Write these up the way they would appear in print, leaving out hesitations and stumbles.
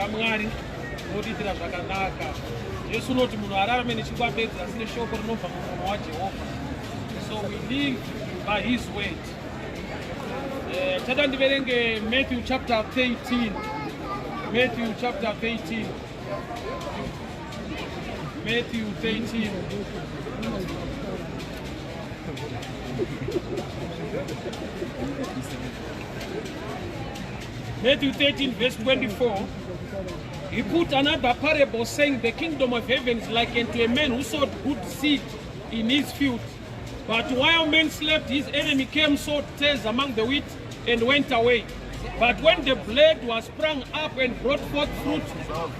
raMwari rinotiitira zvakanaka. Jesu unoti munhu ararame nechingwa bedzi asi neshoko rinobva mumuromo waJehovha. So we live by his word. Chada ndiverenge Matthew chapter 13. Matthew chapter 13. Matthew 13. Matthew 13 verse 24. He put another parable, saying, The kingdom of heaven is like unto a man who sowed good seed in his field. But while men slept, his enemy came, sowed tares among the wheat, and went away. But when the blade was sprung up and brought forth fruit,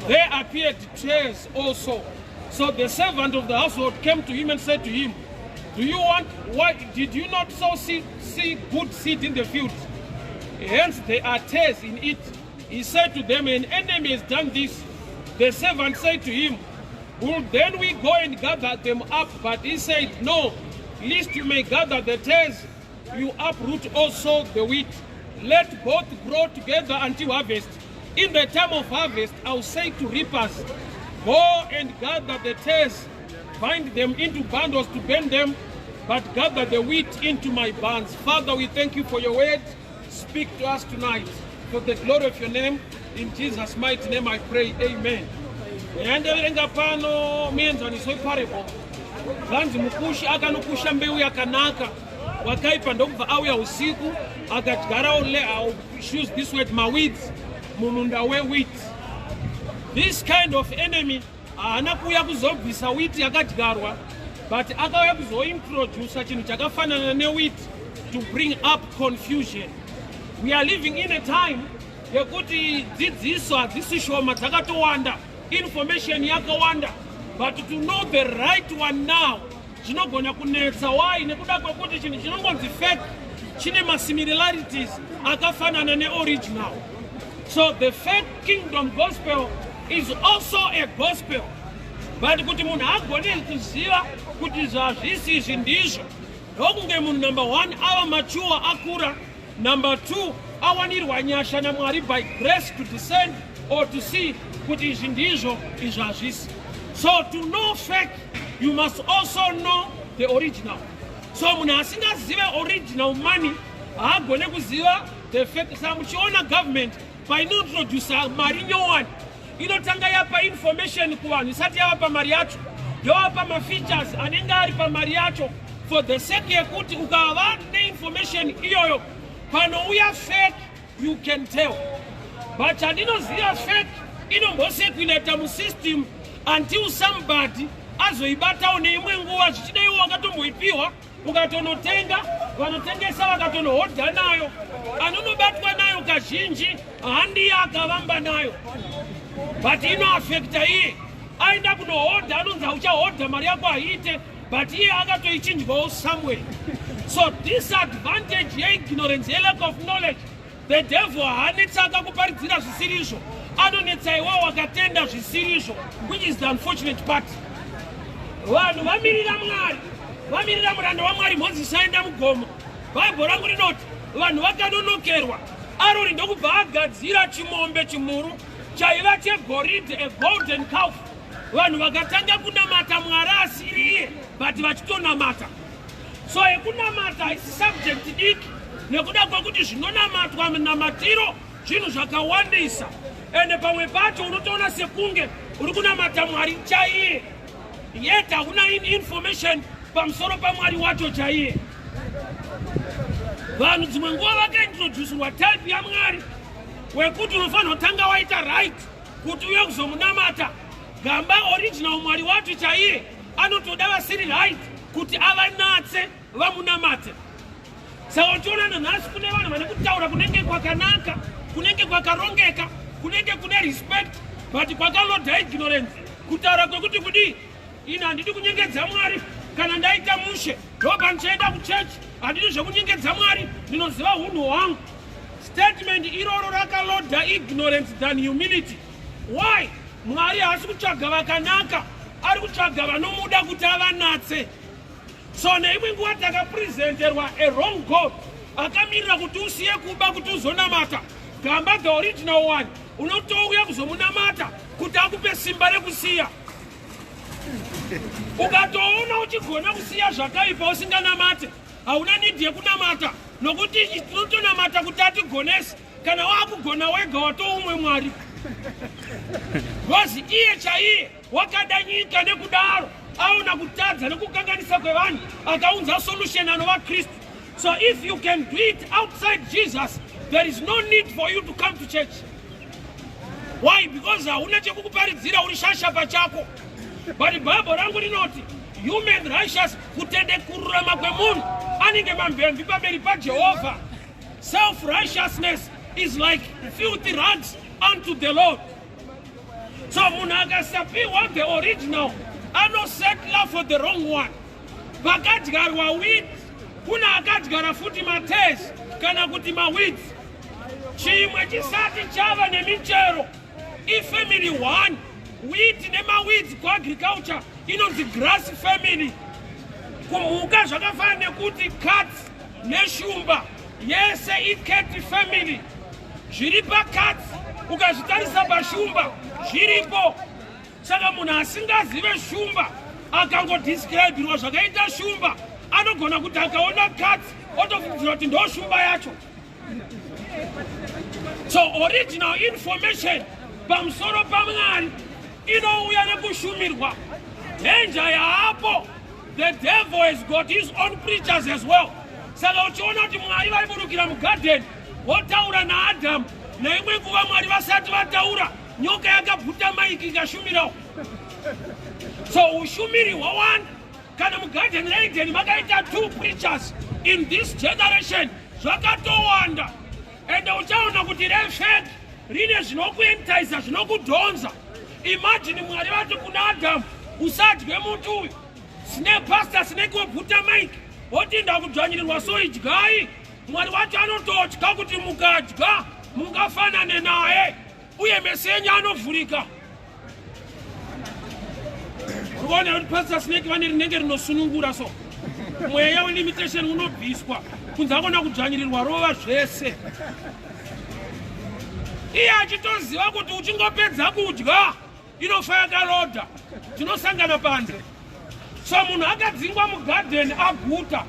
there appeared tares also. So the servant of the household came to him and said to him, Do you want, why did you not sow see good seed in the field? Hence there are tares in it. He said to them, An enemy has done this. The servant said to him, Will then we go and gather them up? But he said, No, lest you may gather the tares, you uproot also the wheat. Let both grow together until harvest. In the time of harvest, I will say to reapers, Go and gather the tares, bind them into bundles to burn them, but gather the wheat into my barns. Father, we thank you for your word. Speak to us tonight for the glory of your name. In Jesus' mighty name I pray. Amen. Yandaverenga pano muenzaniso weparable. Zvanzi mukushi akanokusha mbeu yakanaka, wakaipa ndokubva auya usiku akadyarawo, use this word, maweeds mumunda wewheat. This kind of enemy haana kuuya kuzobvisa wheat yakadyarwa, but akauya kuzointrodusa chinhu chakafanana newheat to bring up confusion. We are living in a time yekuti dzidziso hadzisi shoma, dzakatowanda, information yakawanda, but to know the right one now zvinogona kunetsa. Why? Nekuda kwekuti chinhu chinongonzi fake chine masimilarities akafanana neoriginal. So the fake kingdom gospel is also a gospel, but kuti munhu agone kuziva kuti zvazvisi izvi ndizvo, ndokunge munhu, number one, ava mature, akura; number two, awanirwa nyasha naMwari by grace to descend or to see kuti izvi ndizvo, izvi hazvisi. So to know fake, you must also know the original. So munhu asingazive original money haagone kuziva the fake. Saka muchiona government painointrodusa mari nyowani, inotanga yapa information kuvanhu isati yavapa mari yacho, yovapa mafeatures anenge ari pamari yacho, for the sake yekuti ukava neinformation iyoyo, panouya fake you can tell. But chandinoziva, fake inombocirculata musystem until somebody azoibatawo neimwe nguva. Zvichida iwo wakatomboipiwa, ukatonotenga, vanotengesa vakatonohodha nayo. Anonobatwa nayo kazhinji handiye akavamba nayo, but inoafecta iye aenda kunohodha, anonzi hauchahodha, mari yako haiite, but iye akatoichinjwawo somewhere. So disadvantage yeignorance, yelack of knowledge, the devil haanetsa akakuparidzira zvisirizvo, anonetsa iwewo wakatenda zvisirizvo, which is the unfortunate part. Vanhu vamirira Mwari, vamirira muranda waMwari Mozisi aenda mugomo. Bhaibheri rangu rinoti vanhu vakanonokerwa. Aroni ndokubva agadzira chimombe chimhuru chaiva chegoridhe, a golden calf. Vanhu vakatanga kunamata Mwari asiriye, but vachitonamata. So yekunamata haisi subject diki, nekuda kwekuti zvinonamatwa munamatiro zvinhu zvakawandisa, ende pamwe pacho unotoona sekunge uri kunamata Mwari chaiye, yet hakuna information pamusoro paMwari wacho chaiye. Vanhu dzimwe nguva vakaintroducirwa type yaMwari wekuti unofanira kutanga waita right kuti uye kuzomunamata. Gamba original Mwari wacho chaiye anotoda vasiri right kuti avanatse vamunamate. Saka uchiona nanhasi kune vanhu vane kutaura kunenge kwakanaka, kunenge kwakarongeka, kunenge kune respect, but kwakaloda ignorance. Kutaura kwekuti kudii, ini handidi kunyengedza Mwari, kana ndaita mushe ndopa ndichaenda kuchechi, handidi zvekunyengedza Mwari, ndinoziva unhu hwangu. Statement iroro rakaloda ignorance than humility. Why? Mwari haasi kutsvaga vakanaka, ari kutsvaga vanomuda kuti avanatse. So neimwe nguva takapresenterwa a wrong God akamirira kuti usiye kuba kuti uzonamata. Gamba, the original one, unotouya kuzomunamata kuti akupe simba rekusiya. Ukatoona uchigona kusiya zvakaipa usinganamate, hauna need yekunamata, nokuti tinotonamata kuti atigonese. Kana wakugona wega, watoumwe Mwari, because iye chaiye wakada nyika, nekudaro aona kutadza nekukanganisa kwevanhu, akaunza solution anova Kristu. So if you can do it outside Jesus, there is no need for you to come to church. Why? Because hauna chekukuparidzira, uri shasha pachako. But Bhaibheri rangu rinoti human righteous, kutende kururama kwemunhu anenge mamvemvi pamberi paJehovha. Self righteousness is like filthy rags unto the Lord. So munhu akasapiwa the original, anosettla for the wrong one. Pakadyarwa wheat, kuna akadyara futi matares kana kuti maweeds. Chimwe chisati chava nemichero ifamily one, wheat nemaweeds. Kuagriculture inonzi grass family. Kumhuka zvakafanana nekuti cats neshumba yese icat family. Zviri pacats ukazvitarisa pashumba zviripo. Saka munhu asingazive shumba akangodescribirwa zvakaita shumba, anogona kuti akaona cats otofungidzira kuti ndo shumba yacho. So original information pamusoro paMwari inouya nekushumirwa. Danger yaapo, the devil has got his own preachers as well. Saka uchiona kuti Mwari vaiburukira mugadheni votaura naAdhamu, neimwe nguva Mwari vasati vataura, nyoka yakabvuta maiki ikashumirawo. So ushumiri hwawanda. Kana mugadheni reEdeni makaita two preachers, in this generation zvakatowanda. Ende uchaona kuti refake rine zvinokuentiza, zvinokudhonza. Imagine Mwari vati kuna Adhamu, "Usadye muti uyu." Sine pastor sineke wobvuta maiki woti, "Ndakudzvanyirirwa, so idyai." Mwari wacho anototya kuti mukadya mungafanane naye uye meso enyu anovhurika. Urikuona kuti Pastor Snake vane rinenge rinosunungura, so mweya welimitation unobviswa kunze akona kudzvanyirirwa rova zvese, iye achitoziva kuti uchingopedza kudya inofa yakarodha, tinosangana panze. So munhu akadzingwa mugadheni aguta.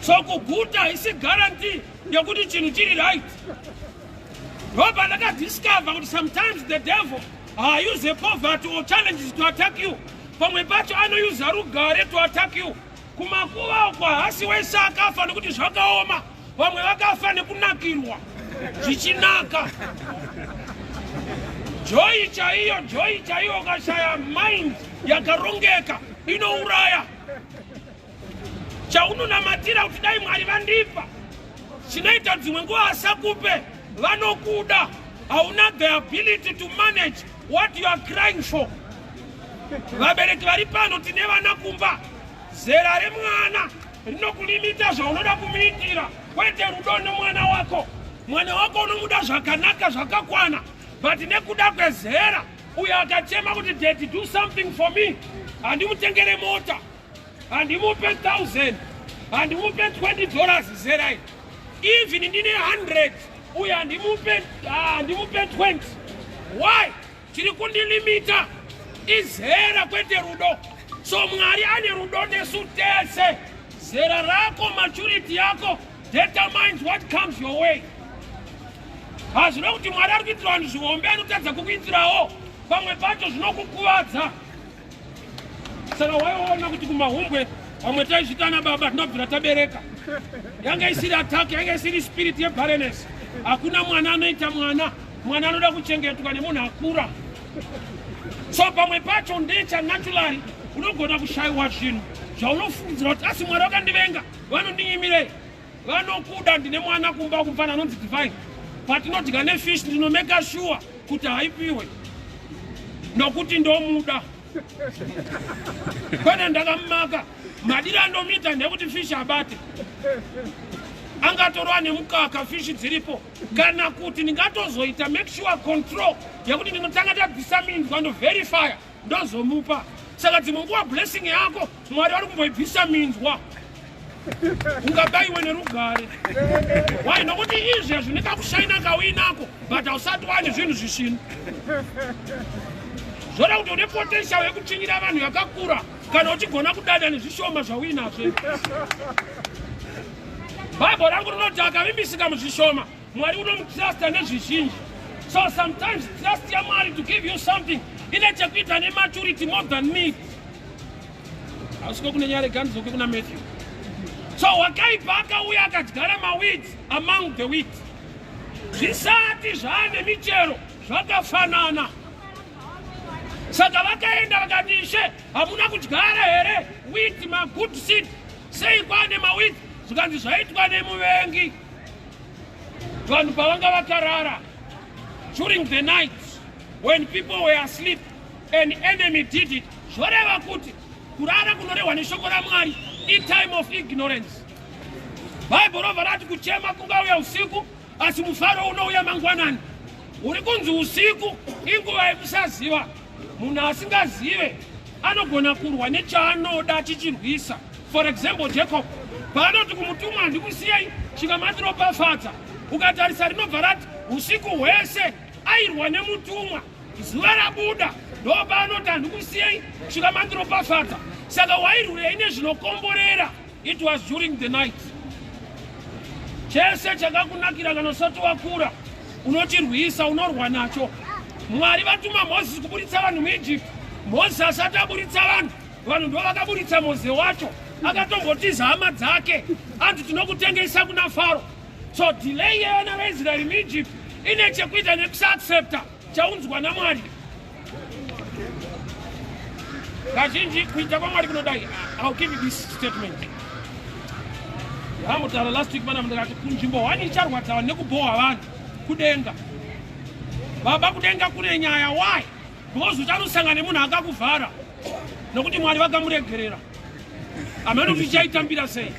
So kuguta haisi guarantee yekuti chinhu chiri right. Ndobva ndakadiscover kuti sometimes the devil haause poverty or challenges to attack you. Pamwe pacho anoyuza rugare to attack you. Kumakuva uko hasi wese akafa nekuti zvakaoma. Vamwe vakafa nekunakirwa, zvichinaka, joy chaiyo, joy chaiyo. Ukashaya mind yakarongeka, inouraya. Chaunonamatira kuti dai Mwari vandipa, chinoita dzimwe nguva asakupe. Vanokuda, hauna the ability to manage what you are crying for. Vabereki vari pano, tine vana kumba. Zera remwana rinokulimita zvaunoda kumuitira, kwete rudo nemwana wako. Mwana wako unomuda zvakanaka, zvakakwana, but nekuda kwezera, uyo akachema kuti, "Daddy, do something for me," handimutengere mota, handimupe 1000, handimupe $20. Zera iri, even ndine 100, uyo handimupe 20. Why? Chiri kundilimita izera, kwete rudo. So Mwari ane rudo nesu tese. Zera rako, maturity yako determines what comes your way. Hazvina kuti Mwari ari kuitira vanhu zvihombe anotadza kukuitirawo. Pamwe pacho zvinokukuvadza. Saka waiona kuti kumahumbwe vamwe taizvita nababa tinobvira tabereka. Yanga isiri attack, yanga isiri spirit yebarrenness. Hakuna mwana anoita mwana, mwana anoda kuchengetwa nemunhu akura. So pamwe pacho ndecha naturally, unogona kushayiwa zvinhu zvaunofungidzira kuti asi Mwari vakandivenga, vanondinyimirei. Vanokuda. Ndine mwana kumba kumfana anonzi Divine. Patinodya nefish, ndinomeka sure kuti haipiwe nokuti ndomuda, kwene ndakamumaka. Madiro andomuita ndekuti fish abate, angatorwa nemukaka, fish dziripo, kana kuti ndingatozoita make sure control yekuti ndinotanga tabvisa minzwa, ndoverifya, ndozomupa. Saka dzimwe nguva blessing yako Mwari vari kumboibvisa minzwa. Ungabayiwe nerugare. Why? Nokuti izvezvi nekakushaina kauinako, but hausati wane zvinhu zvisvinu. Zvoda kuti une potential yekuchinyira vanhu yakakura kana uchigona kudada nezvishoma zvauinazvo. Bhaibheri rangu rinoti akavimbisika muzvishoma, Mwari unomutrusta nezvizhinji. So sometimes trust yaMwari to give you something ine chekuita nematurity more than need. Hausiko kune nyaya, rega ndidzoke kuna Matthew. So wakaipa akauya akadyara maweeds among the wheat. Zvisati zvaane michero zvakafanana. Saka vakaenda vakati, Ishe, hamuna kudyara here wheat, magood seed? Sei kwane maweeds? Zvikanzi zvaitwa nemuvengi vanhu pavanga vakarara. During the night when people were asleep, an enemy did it. Zvoreva kuti kurara kunorehwa neshoko raMwari itime of ignorance. Bhaibheri robva rati kuchema kungauya usiku, asi mufaro unouya mangwanani. Uri kunzi usiku inguva yekusaziva. Munhu asingazive anogona kurwa nechaanoda achichirwisa. For example, Jacob paanoti kumutumwa, "Handikusiyei svika mandiropafadza," ukatarisa rinobva rati usiku hwese airwa nemutumwa. Zuva rabuda ndo paanoti, "Handikusiyei svika mandiropafadza." Saka wairwirei nezvinokomborera? It was during the night. Chese chakakunakira kana usati wakura unochirwisa, unorwa nacho. Mwari vatuma Mozisi kuburitsa vanhu muEgypt. Mozisi asati aburitsa vanhu, vanhu ndo vakaburitsa Moze wacho. Akatombotiza hama dzake, anzi tinokutengesa kuna Faro. So delay yevana vaIsraeri muEgypt ine chekuita nekusaaccepta chaunzwa naMwari. Kazhinji kuita kwaMwari kunodai. I'll give you this statement yamutaura last week mana. Ndikati kunzvimbo hwani icharwadza vanhu nekubhohwa vanhu kudenga. Baba, kudenga kune nyaya. Why? Because uchanosangana nemunhu akakuvhara nokuti Mwari vakamuregerera. Hameno kuti ichaitambira sei.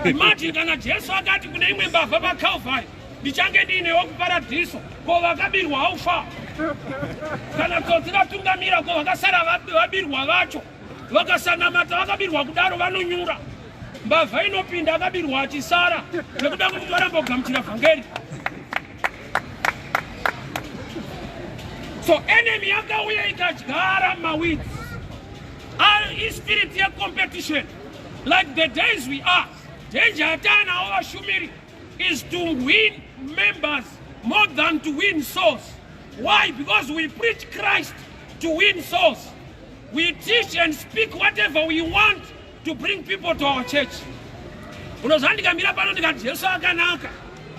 Imagine kana Jesu akati kune imwe mbavha paCalvary, "Ndichange ndiinewo kuparadhiso." Ko vakabirwa haufa? Kana tsotsi ratungamira, ko vakasara vabirwa vacho vakasanamata, vakabirwa kudaro vanonyura. Mbavha inopinda, akabirwa achisara nekuda kwekuti varamba kugamuchira vhangeri. So enemy yakauya ikadyara maweeds. Ispirit yecompetition. Like the days we are, danger yataanawo vashumiri is to win members more than to win souls. Why? Because we preach Christ to win souls. We teach and speak whatever we want to bring people to our church. Unoziva, ndikamira pano ndikati Jesu akanaka,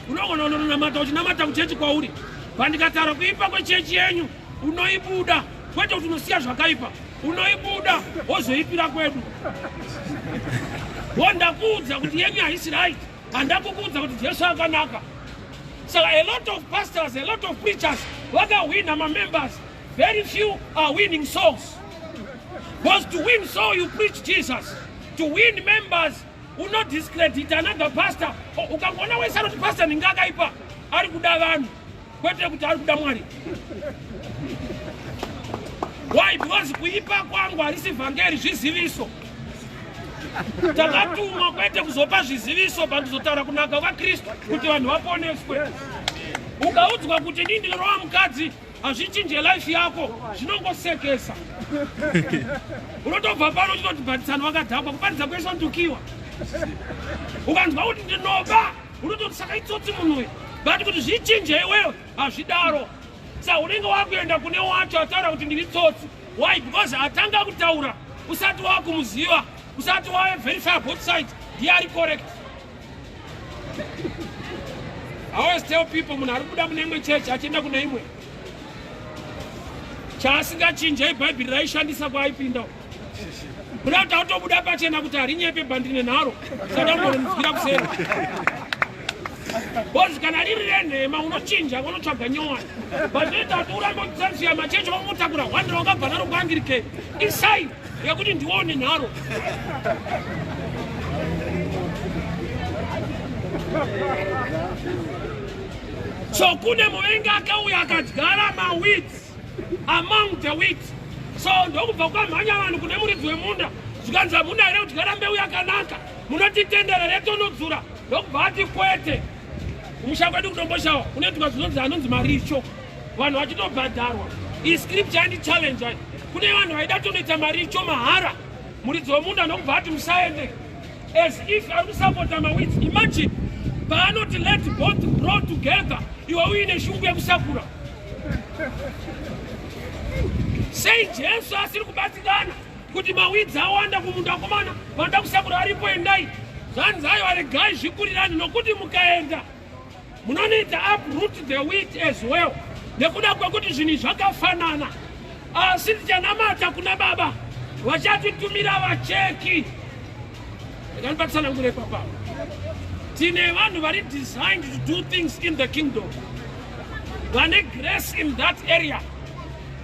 unogona unonamata uchinamata kuchechi kwauri. Pandikataura kuipa kwechechi yenyu, unoibuda. Kwete kuti unosiya zvakaipa, unoibuda wozoipira kwedu. Wondakuudza kuti yenyu haisi right, handakukuudza kuti Jesu akanaka. Saka a lot of pastors, a lot of preachers vakahwina mamembers. Very few are winning souls, because to win soul you preach Jesus. To win members unodiscredit another pastor. Ukangoona wese anoti pastor ninge akaipa, ari kuda vanhu, kwete kuti ari kuda Mwari. Why? Because kuipa kwangu harisi vhangeri, zviziviso. Takatumwa kwete kuzopa zviziviso, pandizotaura kunaka kwaKristu kuti vanhu vaponeswe. Ukaudzwa kuti ndii ndinorova mukadzi, hazvichinje life yako, zvinongosekesa. Unotobva pano uchitoti bhatisano wakadhakwa, kuparidza kwese ndukiwa. Ukanzwa kuti ndinoba, unototi saka itsotsi munhu uyu. But kuti zvichinje iwewe, hazvidaro. Sa unenge wakuenda kune wacho ataura kuti ndiri tsotsi. Why? Because atanga kutaura usati wakumuziva, usati waverify both sides, ndiye ari correct. I always tell people, munhu ari kubuda mune imwe chechi achienda kune imwe, chaasingachinjei Bhaibheri raishandisa kwaaipinda. Kuda kuti autobuda pachena kuti harinyepe, bhandine nharo, sadamboronzwira kuseri. Because kana riri renhema unochinja, unotsvaga nyowani. But zvinoita kuti urambe uchisanisiya machechi wamutakura hwandira wakabva naro kuAnglican, isai yekuti ndione nharo. So kune muvengi akauya akadyara maweeds among the wheat. So ndokubva kwamhanya vanhu kune muridzi wemunda, zvikanzi, "Hamuna here kudyara mbeu yakanaka?" Munotitendera retonodzura? Ndokubva ati kwete. Kumusha kwedu kuDomboshawa kunoitwa zvinonzi anonzi maricho, vanhu vachitobhadharwa. Iyi scripture yandichallenge. Kune vanhu vaida tonoita maricho mahara. Muridzi wemunda ndokubva ati musaende, as if ari kusapota maweeds. Imagine, paanoti let both grow together, iwe uine shungu yekusakura. Sei Jesu asiri kubatikana kuti maweeds awanda kumunda? Komana vanoda kusakura aripo, endai. Zvanzi aiwa, regai zvikurirani, nokuti mukaenda munonoita uproot the wheat as well, nekuda kwekuti zvinhu zvakafanana. Asi tichanamata kuna Baba, vachatitumira vacheki. Ndikandipatsanangure papa, tine vanhu vari designed to do things in the kingdom, vane grace in that area.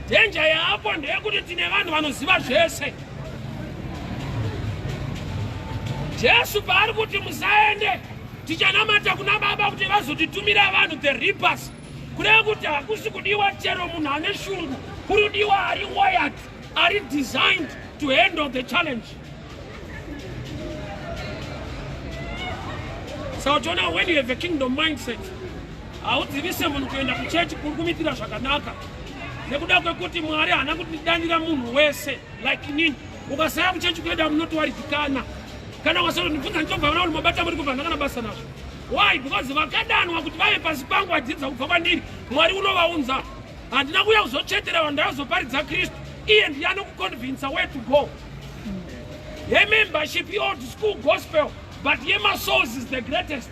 Danger yaapo ndeyekuti tine vanhu vanoziva zvese. Jesu paari kuti musaende, tichanamata kuna Baba kuti vazotitumira vanhu, the reapers, kureva kuti hakusi kudiwa chero munhu ane shungu, kuri kudiwa ari wired, ari designed to handle the challenge. Saka uchiona, when you have a kingdom mindset, haudzivise munhu kuenda kuchechi kuri kumitira zvakanaka, nekuda kwekuti Mwari haana kutidanira munhu wese. Like inini, ukasaya kuchechi kuenda munotowaridikana. Kana wasondibvunza ndichobva vana kuti mabata muri kubva, ndakana basa nazvo. Why? Because vakadanwa kuti vave pasi pangu, vadzidza kubva kwandiri, Mwari unovaunza. Handina kuuya kuzotsvetera vanhu, ndakazoparidza Kristu. Iye ndiye anokuconvinsa where to go. Yemembership old school gospel, but yemasouls is the greatest.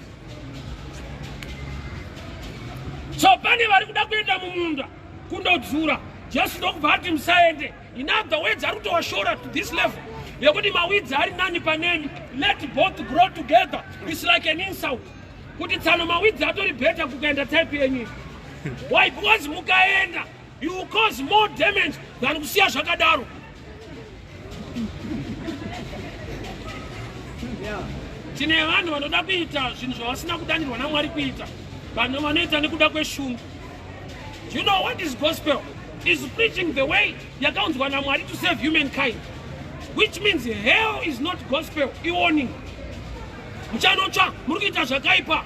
So pane vari kuda kuenda mumunda kundodzura, Jesu ndokubva ati musaende. In other words, ari kutowashora to this level yekuti maweeds ari nani paneni, let both grow together. It's like an insult kuti tsano maweeds atori better kukaenda type yenyu. Why? Because mukaenda, you will cause more damage than kusiya zvakadaro. Tine vanhu vanoda kuita zvinhu zvavasina kudanirwa naMwari kuita, vanhu vanoita nekuda kweshungu. Do you know what is gospel? Is preaching the way yakaunzwa naMwari to save humankind, which means hell is not gospel, iwarning. Muchanotsva, muri kuita zvakaipa.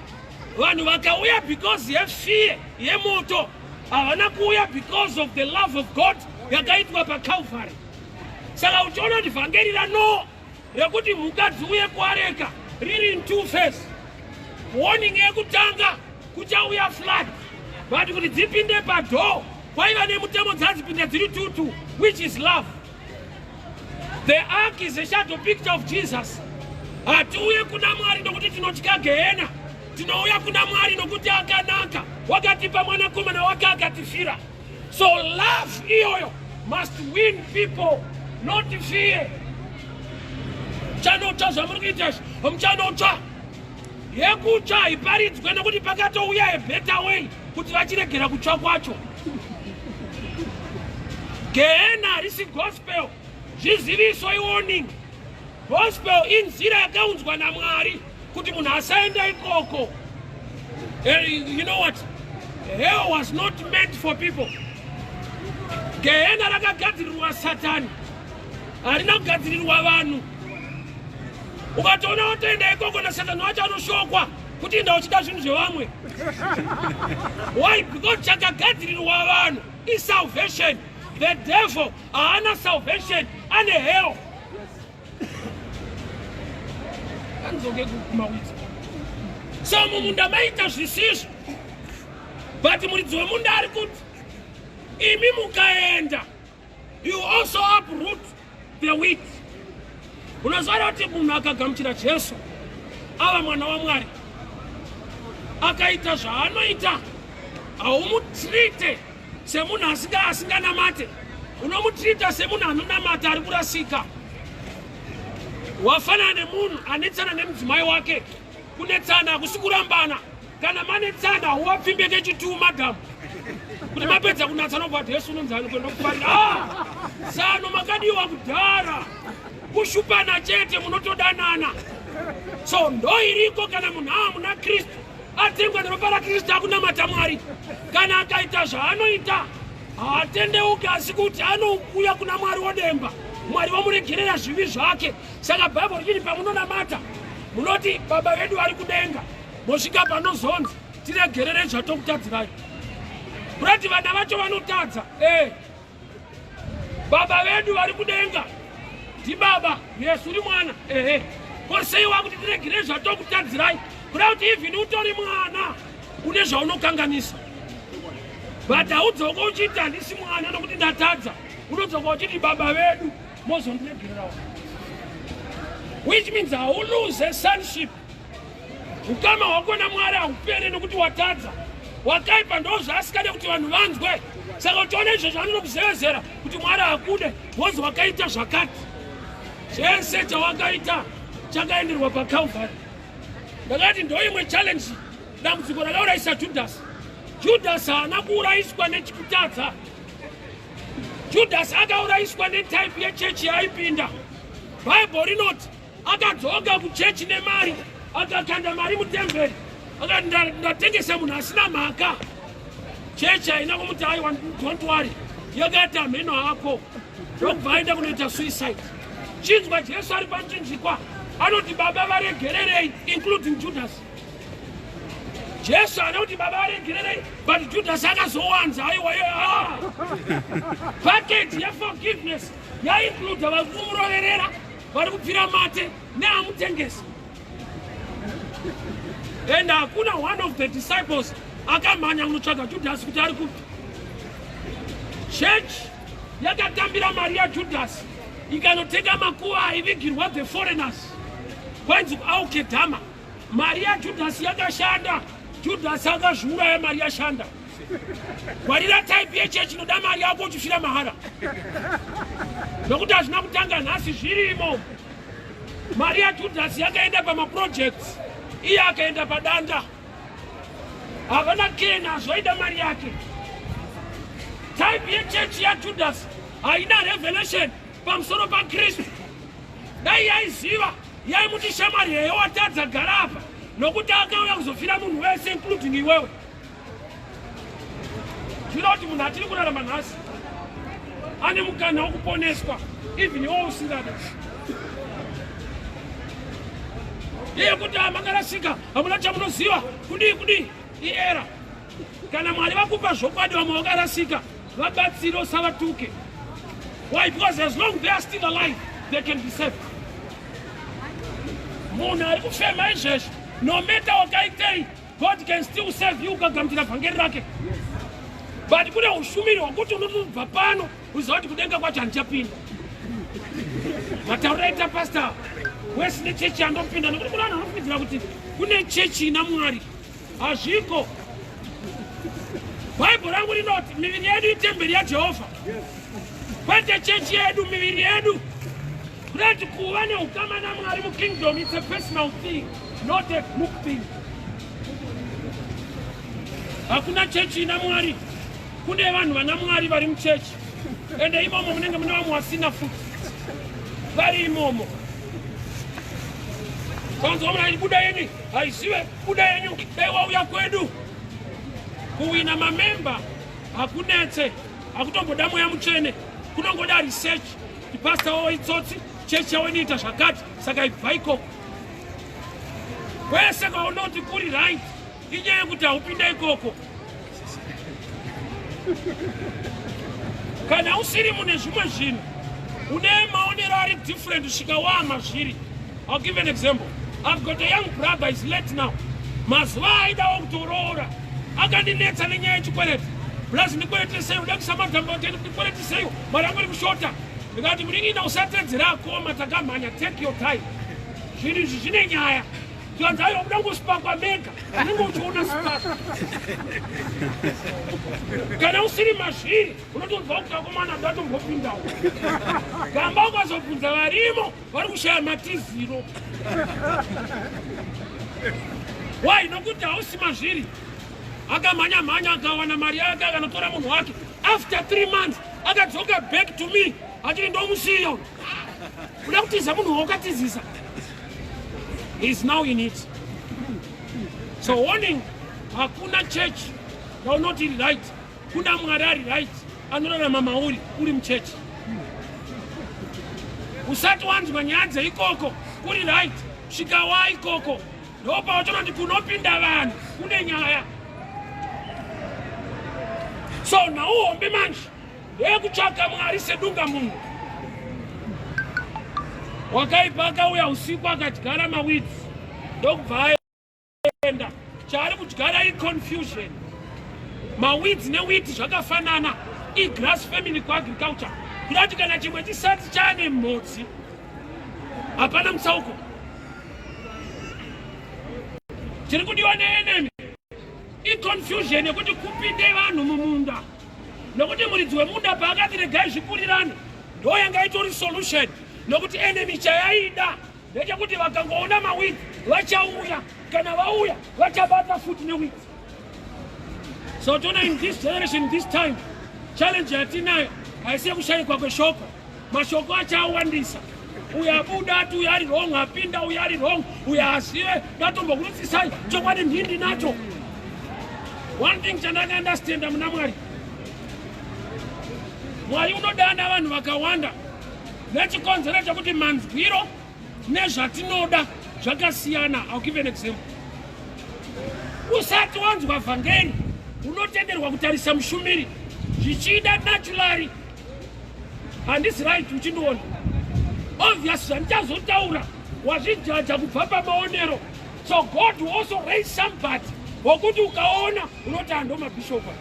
Vanhu vakauya because yefear yemoto, havana kuuya because of the love of God yakaitwa paCalvary. Saka uchiona kuti vhangeri raNoa rekuti mhuka dziuye kuareka riri in two phase. Warning yekutanga, kuchauya flood, but kuti dzipinde padoor kwaiva nemutemo, dzadzipinda dziri tutu, which is love. The ark is a shadow picture of Jesus. Hatiuye kuna Mwari nokuti tinotya gehena, tinouya kuna Mwari nokuti akanaka, wakatipa mwanakomana wake akatifira. So love iyoyo must win people, not fear. Muchanotsva, zvamuri kuita izvi, muchanotsva. Yekutsva haiparidzwe, nekuti pakatouya a better way kuti vachiregera kutsva kwacho. Gehena harisi gospel, zviziviso, iwarning. Gospel inzira yakaunzwa naMwari kuti munhu asaenda ikoko. You know what? Hell was not meant for people. Gehena rakagadzirirwa Satani, harina kugadzirirwa vanhu. Ukatoona watoenda ikoko, naSatani wacho anoshokwa kuti inda uchida zvinhu zvevamwe. Why? Because chakagadzirirwa vanhu isalvation. The devil haana salvation, ane hell. Anzoke kumaweeds. So mumunda maita zvisizvo, but muridzi wemunda ari kuti imi mukaenda, you also uproot the wheat. Unoziva kuti munhu akagamuchira Jesu, ava mwana waMwari, akaita zvaanoita, haumutreate semunhu asinganamate, unomutreata semunhu anonamata ari kurasika. Wafanana nemunhu anetsana nemudzimai wake. Kunetsana hakusi kurambana. Kana manetsana, hauwapfimbe kechituu madhamu kuti mapedza kunatsana ubva Jesu unonzani kuenda kufarira. Ah! Sano makadiwa kudhara, kushupana chete, munotodanana. So ndo iriko kana munhu ava muna Kristu, atengwa neropa raKristu, akunamata Mwari, kana akaita zvaanoita haatendeuki, asi kuti anouya kuna Mwari wodemba, Mwari vomuregerera zvivi zvake. Saka Bhaibheri richiti pamunonamata Munoti baba vedu vari kudenga, mosvika panozonzi tiregerere zvatokutadzirai. Kurati vana vacho vanotadza. Baba vedu vari kudenga ndibaba, yesu uri mwana. Ehe, ko sei wakuti tiregerere zvatokutadzirai? Kuda kuti even utori mwana une zvaunokanganisa, but haudzoka uchiti handisi mwana nokuti ndatadza. Unodzoka uchiti baba vedu mozondiregererawo, which means hauluze sonship. Ukama hwako naMwari haupere nokuti watadza. Wakaipa ndo zvaasikade kuti vanhu vanzwe. Saka uchiona izvozvo anonokuzevezera kuti Mwari hakude wozi wakaita zvakati. Chese chawakaita chakaenderwa paCalvary. Ndakati ndoimwe challenge, dambudziko rakaurayisa Judhasi. Judhasi haana kuurayiswa nechikutadza. Judhasi akaurayiswa netype yechechi yaaipinda. Bhaibheri rinoti akadzoka kuchechi nemari, akakanda mari mutemberi, akati ndatengesa munhu asina mhaka. Chechi haina kumuti aiwa, don't worry, yakati hameno hako, ndokubva aenda kunoita suicide. Chinzwa, Jesu ari pamuchinjikwa anoti baba varegererei, including Judas. Jesu haana kuti baba varegererei, but Judas akazowanza. Aiwa, ah. Package yeforgiveness yaincluda vari kumuroverera, vari kupfira mate neamutengesi. And hakuna one of the disciples akamhanya kunotsvaga Judhasi kuti ari kupi. Church yakatambira mari yaJudhasi ikanotenga makuva aivigirwa the foreigners, kwanzi Aukedhama. Mari yaJudhasi yakashanda. Judhasi akazviuraya mari yashanda. Gwarira type yechechi inoda mari yako uchifira mahara, nokuti hazvina kutanga nhasi, zvirimo. Mari yaJudhasi yakaenda pamaprojects, iye akaenda padanda. Havana kena zvoida mari yake. Type yechechi yaJudhasi haina revelation pamusoro paKristu. Dai yaiziva, yaimuti shamwari yeyo watadza, gara apa, nokuti akauya kuzofira munhu wese, including iwewe. Zvino kuti munhu atiri kurarama nhasi ane mukana wekuponeswa, even iwe usingade iye kuti makarasika, hamuna chamunoziva, kudii kudii, iera. Kana Mwari vakupa zvokwadi, vamwe vakarasika, vabatsire, usavatuke. Why? Because as long they are still alive, they can be saved. Munhu ari kufema izvezvi, no matter wakaitei, God can still save you ukagamuchira vhangeri rake. But kune ushumiri hwekuti unotobva pano uziva kuti kudenga kwacho handichapinda. Matauriro aita pastor wesi nechechi yandopinda, nekuti kuna vanhu vanofungidzira kuti kune chechi ina Mwari. Hazviko. Bhaibheri rangu rinoti miviri yedu itemberi yaJehovha, kwete chechi yedu, miviri yedu. Kurati kuva neukama naMwari mukingdom, it's a personal thing, not a group thing. Hakuna chechi ina Mwari. Kune vanhu vana Mwari vari muchechi, ende imomo munenge mune vamwe vasina futi vari imomo. Kanzwa munhu buda yenyu haizive, buda yenyu, dai wauya kwedu. Kuwina mamemba hakunetse, hakutomboda mweya mutsvene, kunongoda research. Pastor wavo itsotsi, chechi yavo inoita zvakati, saka ibva ikoko. Kwese kwaunoti kuri right, inyaya yekuti haupinda ikoko. Kana usiri mune zvimwe zvinhu, une maonero ari different svika wama zviri. I'll give an example. I've got a young brother, is late now. Mazuva aidawo kutoroora, akandinetsa nenyaya yechikwereti. Plus ndikweretesei, uda kuisa madhamba, ndikweretesei, mari yangu iri kushota. Ndikati munin'ina, usatedzera akoma, takamhanya, take your time, zvinhu izvi zvine nyaya. Tikanzi aiwa, kuda kungosipakwa mega, unenge uchiona sipaka. Kana usiri mazviri, unotonzwa kuti akomana ndatombopindawo gamba. Ukazobvunza varimo, vari kushaya matiziro. Why? Nokuti hausi mazviri. Akamhanya mhanya, akawana mari yake, akanotora munhu wake. After 3 months akadzoka back to me achiti ndomusiya. Uda kutiza munhu waukatizisa is now in it. So warning, hakuna church yaunoti iri right. Kuna Mwari ari right anorarama mauri uri muchechi. Usati wanzwa nyaya dzeikoko kuri right. Svika waikoko ndopauchonoti kunopinda vanhu kune nyaya. So nhau hombe manje ndeyekutsvaka Mwari sedunga munhu. Wakaipa akauya usiku akadyara maweeds ndokubva aenda. Chaari kudyara iconfusion. Maweeds newheat zvakafanana, igrass family kuagriculture. Kuda kuti kana chimwe chisati chaane mhodzi hapana mutsauko. Chiri kudiwa neenemy iconfusion yekuti kupinde vanhu mumunda, nokuti muridzi wemunda paakati regai zvikurirane ndo yanga itori solution, nokuti enemy chayaida ndechekuti vakangoona maweeds vachauya, kana vauya vachabata futi neweeds. So tona in this generation, this time, challenge yatinayo haisi yekushayikwa kweshoko. Mashoko achawandisa, uyo abuda ati uyo ari wrong, apinda uyo ari wrong, uyo azive ndatombokurutsisai chokwadi ndindi nacho. One thing chandakaunderstanda muna Mwari, Mwari unodana vanhu vakawanda nechikonzero chekuti manzwiro nezvatinoda zvakasiyana. I'll give an example. Usati wanzwa vhangeri unotenderwa kutarisa mushumiri zvichida naturally handisi right, uchindiona obvious zvandichazotaura wazvijaja kubva pamaonero. So God will also raise somebody wokuti ukaona unoti hando mabhishopa.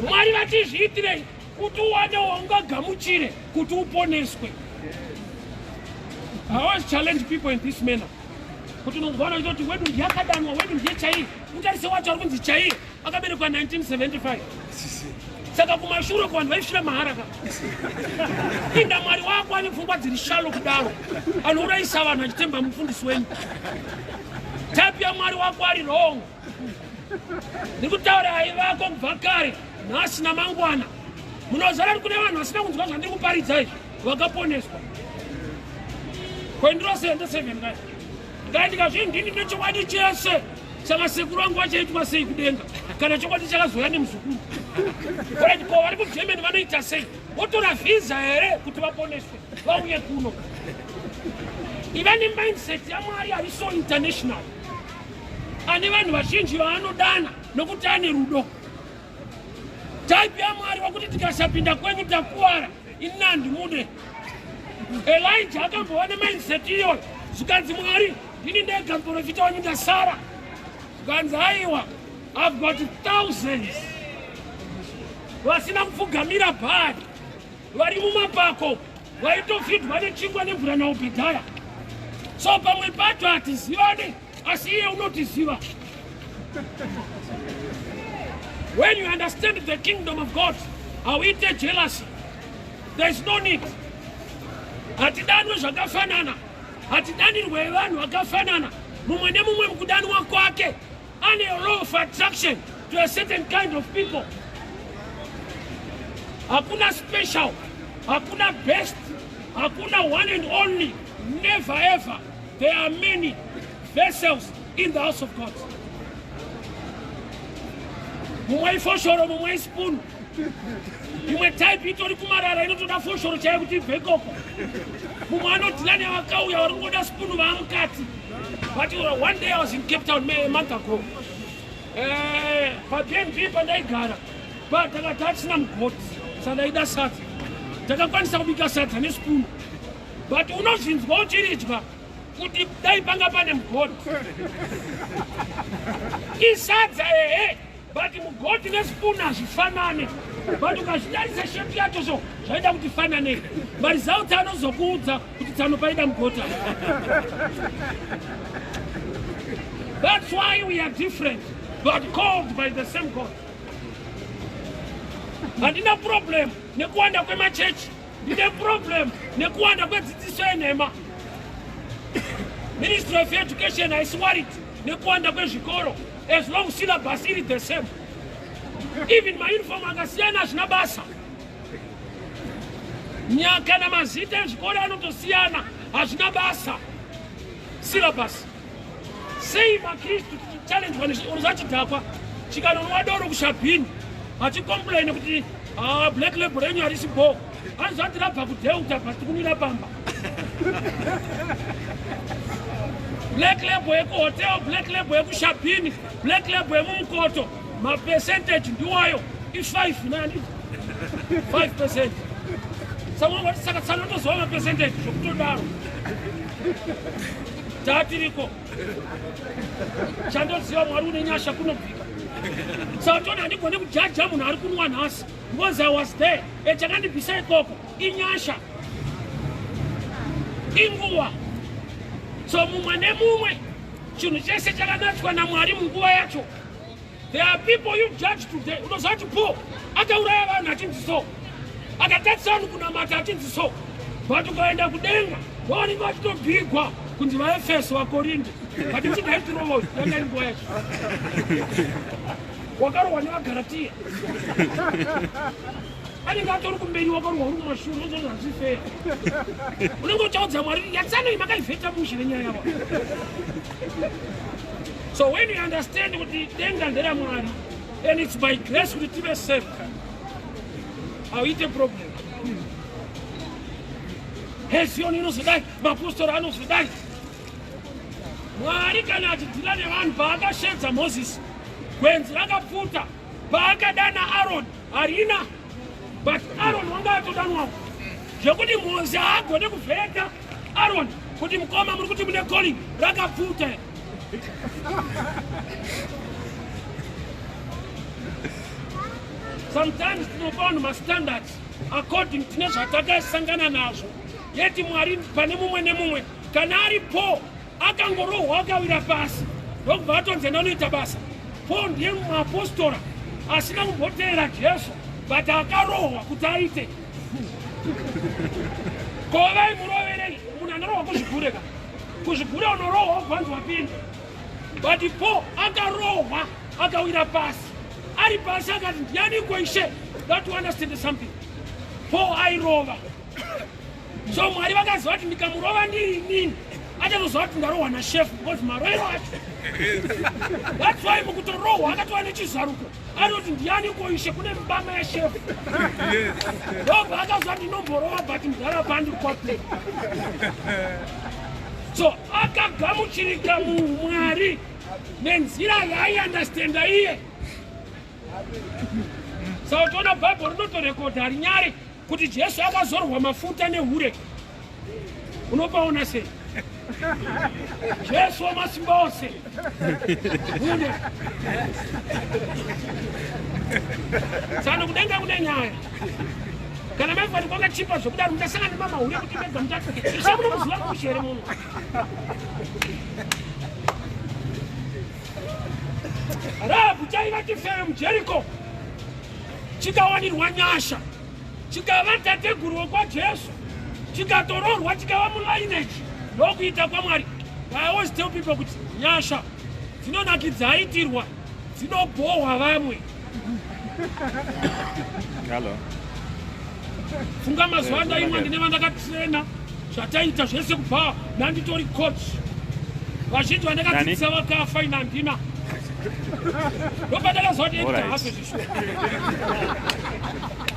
Mwari vachizviitirei? Kuti uwane waungagamuchire kuti uponeswe. I always challenge people in this manner kuti unonzwana uchitoti wedu ndiye akadanwa, wedu ndiye chaiye. Utarise wacho ari kunzi chaiye akaberekwa 1975, saka kumashure kuvanhu vaisvira mahara ka. Inda Mwari wako ane pfungwa dziri shallow kudaro, anourayisa vanhu achitemba mufundisi wenyu? Type yaMwari wako ari wrong. Ndikutaura aivako kubva kare, nhasi namangwana. Munozara kune vanhu vasina kunzwa zvandiri kuparidza izvi vakaponeswa kwendiro 77 kai ngai ndikazvii ndini nechokwadi chese. Saka sekuru vangu vachaitwa sei kudenga kana chokwadi chakazouya nemuzukuru? Right, ko vari kuGermany vanoita sei? Votora vhisa here kuti vaponeswe vauye kuno? Iva nemindset yaMwari ari so international, ane vanhu vazhinji vaanodana nokuti ane rudo. Type yaMwari wakuti tikasapinda kwenyu takuwara, ini handimude. Elijah akambova nemindset iyoyo, zvikanzi, "Mwari, ndini ndega muprofita wenyu ndasara." Zvikanzi, "Aiwa, I've got thousands vasina kupfugamira Bhaari, vari mumapako, vaitofidwa nechingwa nemvura naObhedhaya." So pamwe pacho hatizivane, asi iye unotiziva. When you understand the kingdom of God, hauite jealousy. There is no need. Hatidanwe zvakafanana, hatidanirwe vanhu vakafanana. Mumwe nemumwe mukudanwa kwake ane law of attraction to a certain kind of people. Hakuna special, hakuna best, hakuna one and only, never ever. There are many vessels in the house of God. Mumwe ifoshoro, mumwe ispoon, imwe type itori kumarara inotoda foshoro chaiyo kuti ibve ikoko. Mumwe anodhila nevakauya vari kungoda spoon vaamukati. But one day I was in Cape Town a month ago, paBnb pandaigara patakati hatisina mugoti, saka ndaida sadza. Takakwanisa kubika sadza nespoon, but unozvinzwa uchiridya kuti dai panga pane mugoti. Isadza ehe, but mugoti nespoon hazvifanane. But ukazvitarisa shape yacho, so zvaida kuti fananei. Maresults anozokuudza kuti tsano paida mugoti. That's why we are different but called by the same God. Handina problem nekuwanda kwemachechi, ndine problem nekuwanda kwedzidziso yenhema. Ministry of Education haisi worried nekuwanda kwezvikoro as long syllabus iri the same. Even mauniform akasiyana hazvina basa. Kana mazita ezvikoro anotosiyana hazvina basa, syllabus. Sei maKristu tichichallenjwa nezvachidhakwa chikanonwa doro kushabhini hachicomplaine kuti, "Ah, Black Label renyu harisi bo"? Anozati rabva kuDelta, but tikunwira pamba. Black Label yekuhotel, Black Label yekushabhini, Black Label yemumukoto, mapercentage ndiwayo i5 nani 5%. Saka tsanotoziva mapercentage zvokutodaro tatiriko chandoziva Mwari une nyasha kunobvika. Saka tona handigoni kujaja munhu ari kunwa nhasi because I was there. Chakandibvisa ikoko inyasha, inguva. So mumwe nemumwe chinhu chese chakanatswa naMwari munguva yacho. There are people you judge today. Unoziva kuti Paul akauraya vanhu achinzi so, akatadzisa vanhu kunamata achinzi so, but ukaenda kudenga vanenge vachitobhigwa kunzi vaEfeso, vaKorinde, but uchidaitirova yanga iri nguva yacho wakarohwa nevaGaratiya. Anenge atori kumberi, wakarohwa uri kumashure. Unozoti hazvifeya, unenge uchaudza Mwari yatsanoi makaivheta mushe nenyaya yavo. So when you understand kuti denga nderaMwari and it's by grace kuti tive saved, hauite problem. Heziyoni inozodai, mapostori anozodai. Mwari kana achidhila nevanhu, paakashedza Mozisi gwenzi rakapfuta, paakadana Aroni harina, but Aroni wanga atodanwawo, zvekuti Mozi haagone kuvheta Aroni kuti mukoma muri kuti mune calling, rakapfuta. Sometimes tinopa vanhu mastandards according tine zvatakasangana nazvo, yeti Mwari pane mumwe nemumwe. Kana ari Paul, akangorohwa akawira pasi ndokubva atonzi enda unoita basa. Paul ndiye muapostora asina kumboteera Jesu, but akarohwa kuti aite. Ko vaimuroverei? Munhu anorohwa kuzvigure ka, kuzvigure unorohwa ugwanzi wapinda. But Paul akarohwa akawira pasi, ari pasi akati, "Ndianiko Ishe?" That to understand something, Paul airova. So Mwari vakaziva kuti ndikamurova ndiri inini, achatoziva kuti ndarohwa nashefu, because maroero acho. That's why mukutorohwa akatova nechizaruko, anoti, "Ndianiko Ishe?" Kune mbama yashefu. Ndobva akaziva kuti ndinomborova, but mudhara pandiri kwapi. So akagamuchirika muMwari nenzira yaaiundestanda iye. Saka toona Bhaibheri rinotorekodha, harinyare kuti Jesu akazorwa mafuta nehure. Unopaona sei Jesu wamasimba ose hure? Sano kudenga kune nyaya. Kana maifati kwakachipa zvokudaro, muchasangana nemamahure kuti mega muchati, "Ishe, munomuziva kushe here muno?" Rahabhu chaiva chifeve muJeriko, chikawanirwa nyasha, chikava tateguru wokwaJesu, chikatororwa, chikava mulineage. Ndokuita kwaMwari. I always tell people kuti nyasha dzinonakidza aitirwa, dzinobhohwa vamwe. Hello. Funga mazuva andaimwa, ndine vandakatrena, zvataita zvese kubva ndanditori coach. Vazhinji vandakadzidzisa vakafa, ina handina. Ndopandakaziva kuti Alright. hafe zvishuwa.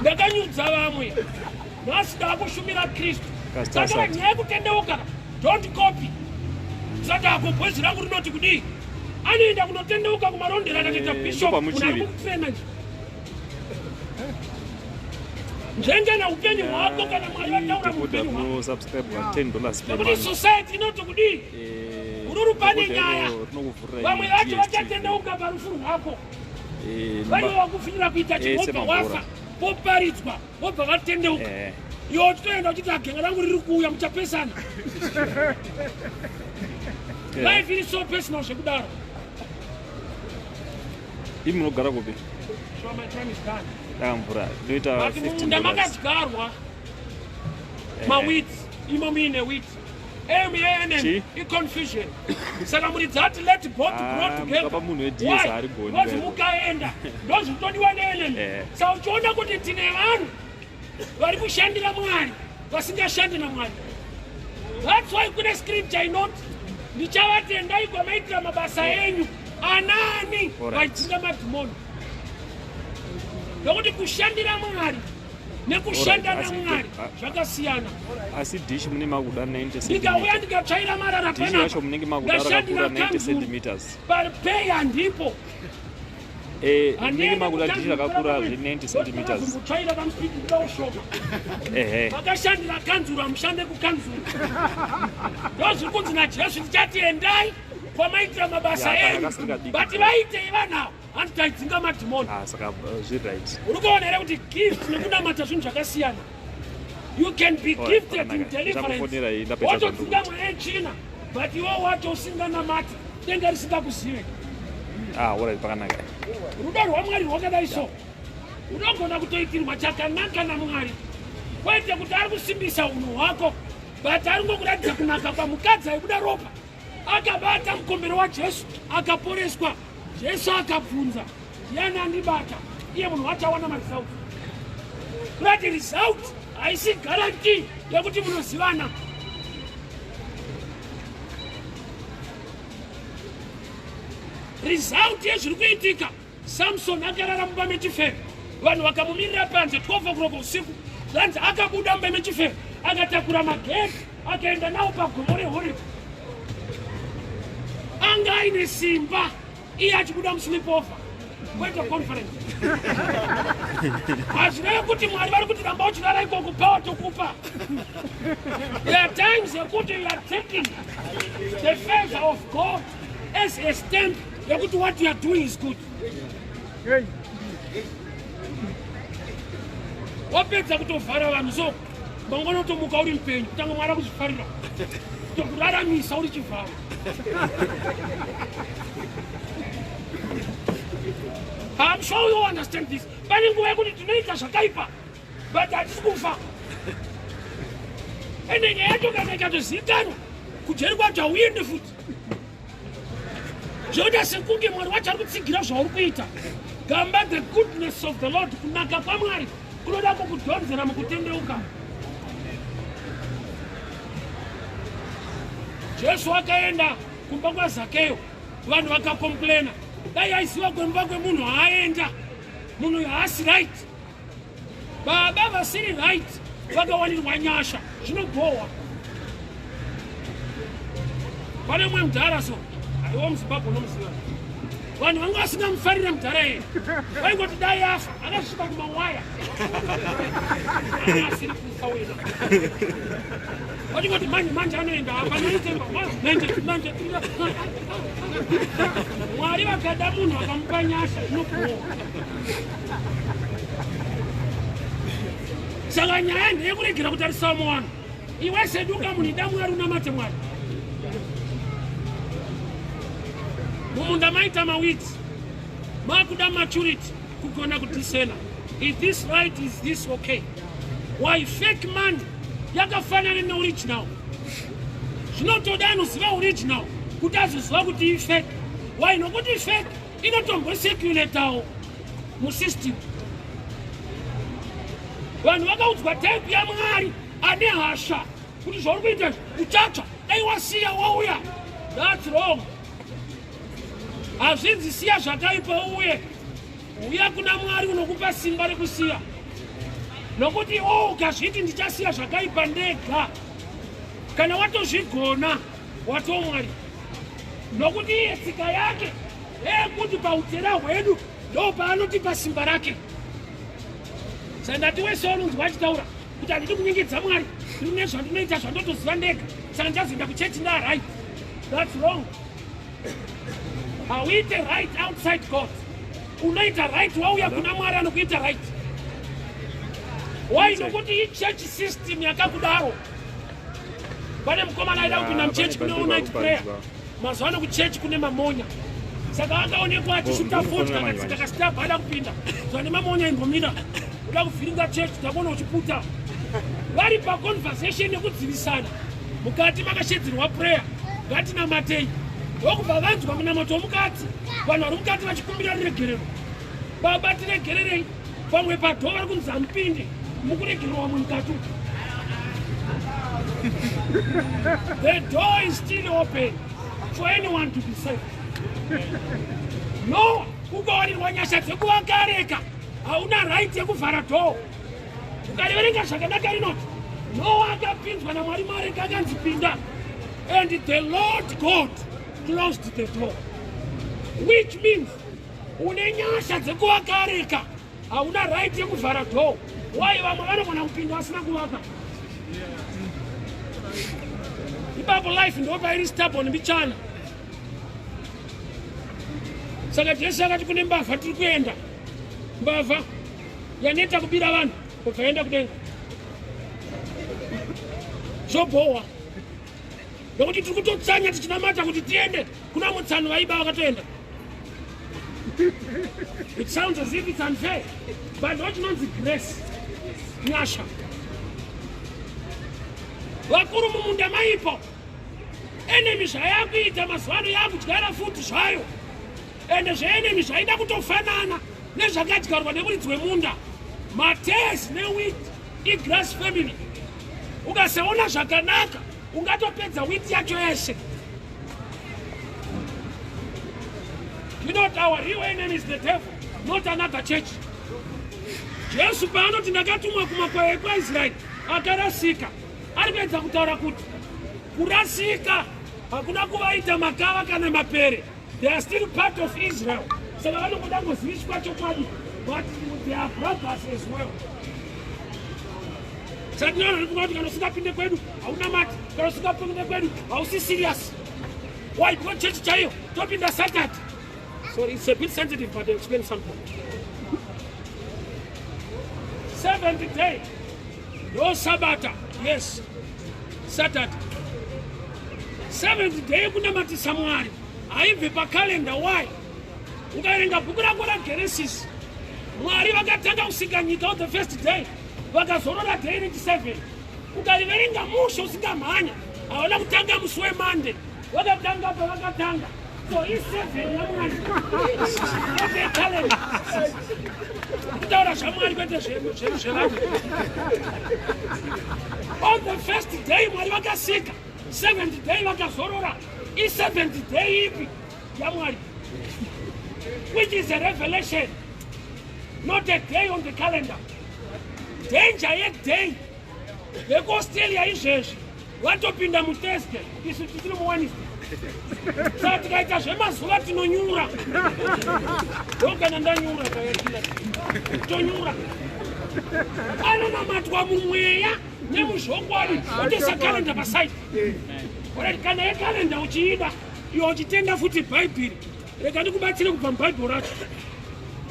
Ndakanyudza vamwe, nhasi ndaakushumira Kristu. Pastor Saka Sati. nyaya yekutendeuka, don't copy. Sati ako bhozi rangu rinoti kudii, anoenda kunotendeuka kumarondera akatoita bishop. Ndopa muchivi. Munhu ari kukutrena nje, nzvengena upenyu hwako kana Mwari vataura Decoder muupenyu hwako. munosubscribe $10 per Nekuti month. society inoti kudii? Ururu pane Decoder nyaya. iro rinokuvhurira Vamwe vacho DStv. vachatendeuka parufu rwako. Vari vakufinira kuita Ese chibobva mabhora. wafa, poparidzwa, wobva vatendeuka. Iwe uchitoenda uchiti agenga rangu riri kuuya, muchapesana. Life iri so personal zvekudaro. Imi munogara kupi? Sure, my time is done. Dakamvura inoita But $15. mumunda makadyarwa mawheat, imo muine wheat. Aim yenemy Chi? iconfusion. Saka muridzi ati, "Let both Ah, grow together." mukapa munhu weDS Why? haarigoni Because kaipo. mukaenda ndozvinotodiwa neenemy. Saka uchiona kuti tine vanhu vari kushandira Mwari vasingashandi naMwari. That's why kune scripture inoti, "Ndichavatendai kwamaitira mabasa enyu." Anani vaidzinga madhimoni? Nokuti kushandira Mwari Nekushanda Alright, asi- naMwari zvakasiyana. Asi dish mune makuda 90 Ndikauya centimeters. ndikatsvaira marara Dish panapa, yacho munenge makuda ndashandira rakakura 90 kanzuru, centimeters. pay handipo. Eh, munenge makuda dish rakakura zve 90 centimeters. Kutsvaira pamustreet kuda ushoma. Ehe. Vakashandira kanzuru, hamushande kukanzuru. Ndozviri kunzi naJesu, ndichati endai kwamaitira mabasa Ya, kana enyu. kasiri kadiki. But vaitei vanhu hanzi taidzinga madhimoni? Ah, saka zviri right. Uri kuona here kuti gift nekunamata zvinhu zvakasiyana? You can be Alright, gifted in zvakanaka. deliverance, Ndichakufonera iyi ndapedza watodzinga zvandiri mweya yetsvina, but iwe wacho usinganamati, denga risingakuzive. Ah, alright, pakanaka. Rudo rwaMwari rwakadai so. Unogona kutoitirwa chakanaka naMwari, kwete kuti ari kusimbisa unhu hwako, but ari ngokuratidza kunaka. Pamukadzi aibuda ropa, akabata mukombero waJesu, akaporeswa. Jesu akabvunza, "Ndiani andibata?" Iye munhu wacho awana maresult. Kurati result haisi guarantee yekuti munozivana. Result yezviri kuitika, Samson akarara mumba mechifeve, vanhu vakamumirira panze 12 o'clock usiku. Zvanzi akabuda mumba mechifeve, akatakura magedhi, akaenda nawo pagomo reHorebhi. Anga aine simba iye achibuda musleepover, kwete conference. Hazvirevi kuti Mwari vari kuti ramba uchirara ikoko, power tokupa. There are times yekuti you are taking the favor of God as a stamp yekuti what you are doing is good. Wapedza kutovhara vanhu, so mangwana utomuka uri mupenyu, kutanga Mwari akuzvifarira, tokuraramisa uri chivharo. I'm sure you understand this. Pane nguva yekuti tinoita zvakaipa, but hatisi kufa. Ende nyaya yacho kana ikatozivikanwa, kujeri kwacho hauendi futi. Zvoita sekunge Mwari wacho ari kutsigira zvauri kuita. Gamba the goodness of the Lord. Kunaka kwaMwari kunoda kukudhonzera mukutendeuka. Jesu akaenda kumba kwaZakeyo, vanhu vakacomplaina, dai aiziva kumba kwemunhu haaenda, munhu uyu haasi right. Baba vasiri right vakawanirwa nyasha, zvinobhohwa. Pane mumwe mudhara so, aiwa, muZimbabwe unomuziva, vanhu vanga vasingamufarire mudhara iye, vaingoti dai afa. Akasvika kumawaya asiri kufa wena, vachingoti manje manje anoenda apa 93. Mwari vakada munhu akamupa nyasha, zvinobhohwa. Saka nyaya ndeyekuregera kutarisa vamwe vanhu. Iwe seduka munhu, ida Mwari, unamate Mwari. Mumunda maita maweeds, makuda maturity kugona kudiscerna, is this right? Is this okay? Why fake money yakafanana neoriginal? Zvinotoda anoziva original kuti azoziva kuti ifake. Why? Nokuti fake inotombocirculatawo musystem. Vanhu vakaudzwa type yaMwari ane hasha kuti zvauri kuita izvi uchatsva, dai wasiya wauya. That's wrong. Hazvinzi siya zvakaipa uye uya kuna Mwari unokupa simba rekusiya, nokuti iwo ukazviti ndichasiya zvakaipa ndega, kana watozvigona watoo Mwari, nokuti iye tsika yake ndeyekuti pautera hwedu ndo paanotipa simba rake. Saka ndati wese unonzwa achitaura kuti handidi kunyengedza Mwari, ndine zvandinoita zvandotoziva ndega, saka ndichazoenda kuchechi ndaright, that's wrong. Hauite right outside God. Unoita right wauya kuna Mwari anokuita right. Why? Nokuti ichurch system yakakudaro. Pane mukomana aida kupinda muchechi kune all night prayer. Mazuva ano kuchechi kune mamonya, saka akaonekwa achishuta foti, kakatsika kastab, ada kupinda zvane mamonya. Imbomira, uda kuvhiringa chechi, takuona uchiputa. Vari paconversation yekudzivisana mukati makashedzerwa prayer, ngatinamatei, ndokubva vanzwa munamato womukati, vanhu vari mukati vachikumbira ruregerero, "Baba, tiregererei." Pamwe padoor vari kunzi hamupinde, mukuregererwa vamwe mukati umu. The door is still open for anyone to be saved. No, ukawanirwa nyasha dzekuvakareka, hauna right yekuvhara door. Ukariverenga zvakanaka rinoti Noa akapinzwa naMwari muareka, akanzi pinda, and the Lord God closed the door, which means une nyasha dzekuvaka areka, hauna right yekuvhara door. Why? Vamwe vanogona kupinda vasina kuvaka. Ipapo life ndopairi stubborn mbichana. Saka Jesu akati kune mbavha, tiri kuenda. Mbavha yaneta kubira vanhu, kubva yaenda kudenga. Zvobhohwa nokuti tiri kutotsanya tichinamata kuti tiende kuna mutsano, vaiba vakatoenda. It sounds as if it's unfair, but ndo chinonzi grace, nyasha. Vakuru, mumunda maipo enemy zvayakuita mazuva ano, yakudyara futi zvayo, ende zveenemy zvaida kutofanana nezvakadyarwa nemuridzi wemunda. Matares newheat igrass family. Ukasaona zvakanaka, ungatopedza wheat yacho yese. You know what? Our real enemy is the devil, not another church. Jesu paanoti ndakatumwa kumakwai ekwaIsraeri akarasika, ari kuedza kutaura kuti kurasika hakuna kuvaita makava kana mapere. They are still part of Israel, saka vanongoda ngoziviswa chokwadi, but they are brothers as well. Saka tinoona kuti kana usingapinde kwedu haunamati, kana usingapinde kwedu hausi serious. Why? Because chechi chaiyo topinda Saturday. Sorry, it's a bit sensitive, but I'll explain something. Seventh day ndo Sabata, yes, Saturday. Seventh day yekunamatisa Mwari haibve pakalenda. Why? Ukaverenga bhuku rako raGenesis, Mwari vakatanga kusika nyika on the first day, vakazorora day rechi7. Ukariverenga mushe usingamhanya, havana kutanga musi weMonday, vakatanga pavakatanga. So i7 yaMwari, kalenda. Kutaura zvaMwari, kwete zvevanhu. On the first day Mwari vakasika, seventh day vakazorora. I-seventh day ipi yaMwari? Which is a revelation, not a day on the calendar. Danger yeday, vekuAustralia izvezvi vatopinda muThursday, isu tichiri muWednesday. Saka tikaita zvemazuva tinonyura. Ndokana ndanyura kayakila tonyura. Anonamatwa mumweya nemuzvokwadi, otoisa kalenda paside. Alright, kana yekalenda uchiida iwe uchitenda futi Bhaibheri, rega ndikubatsire kubva mubhaibheri racho.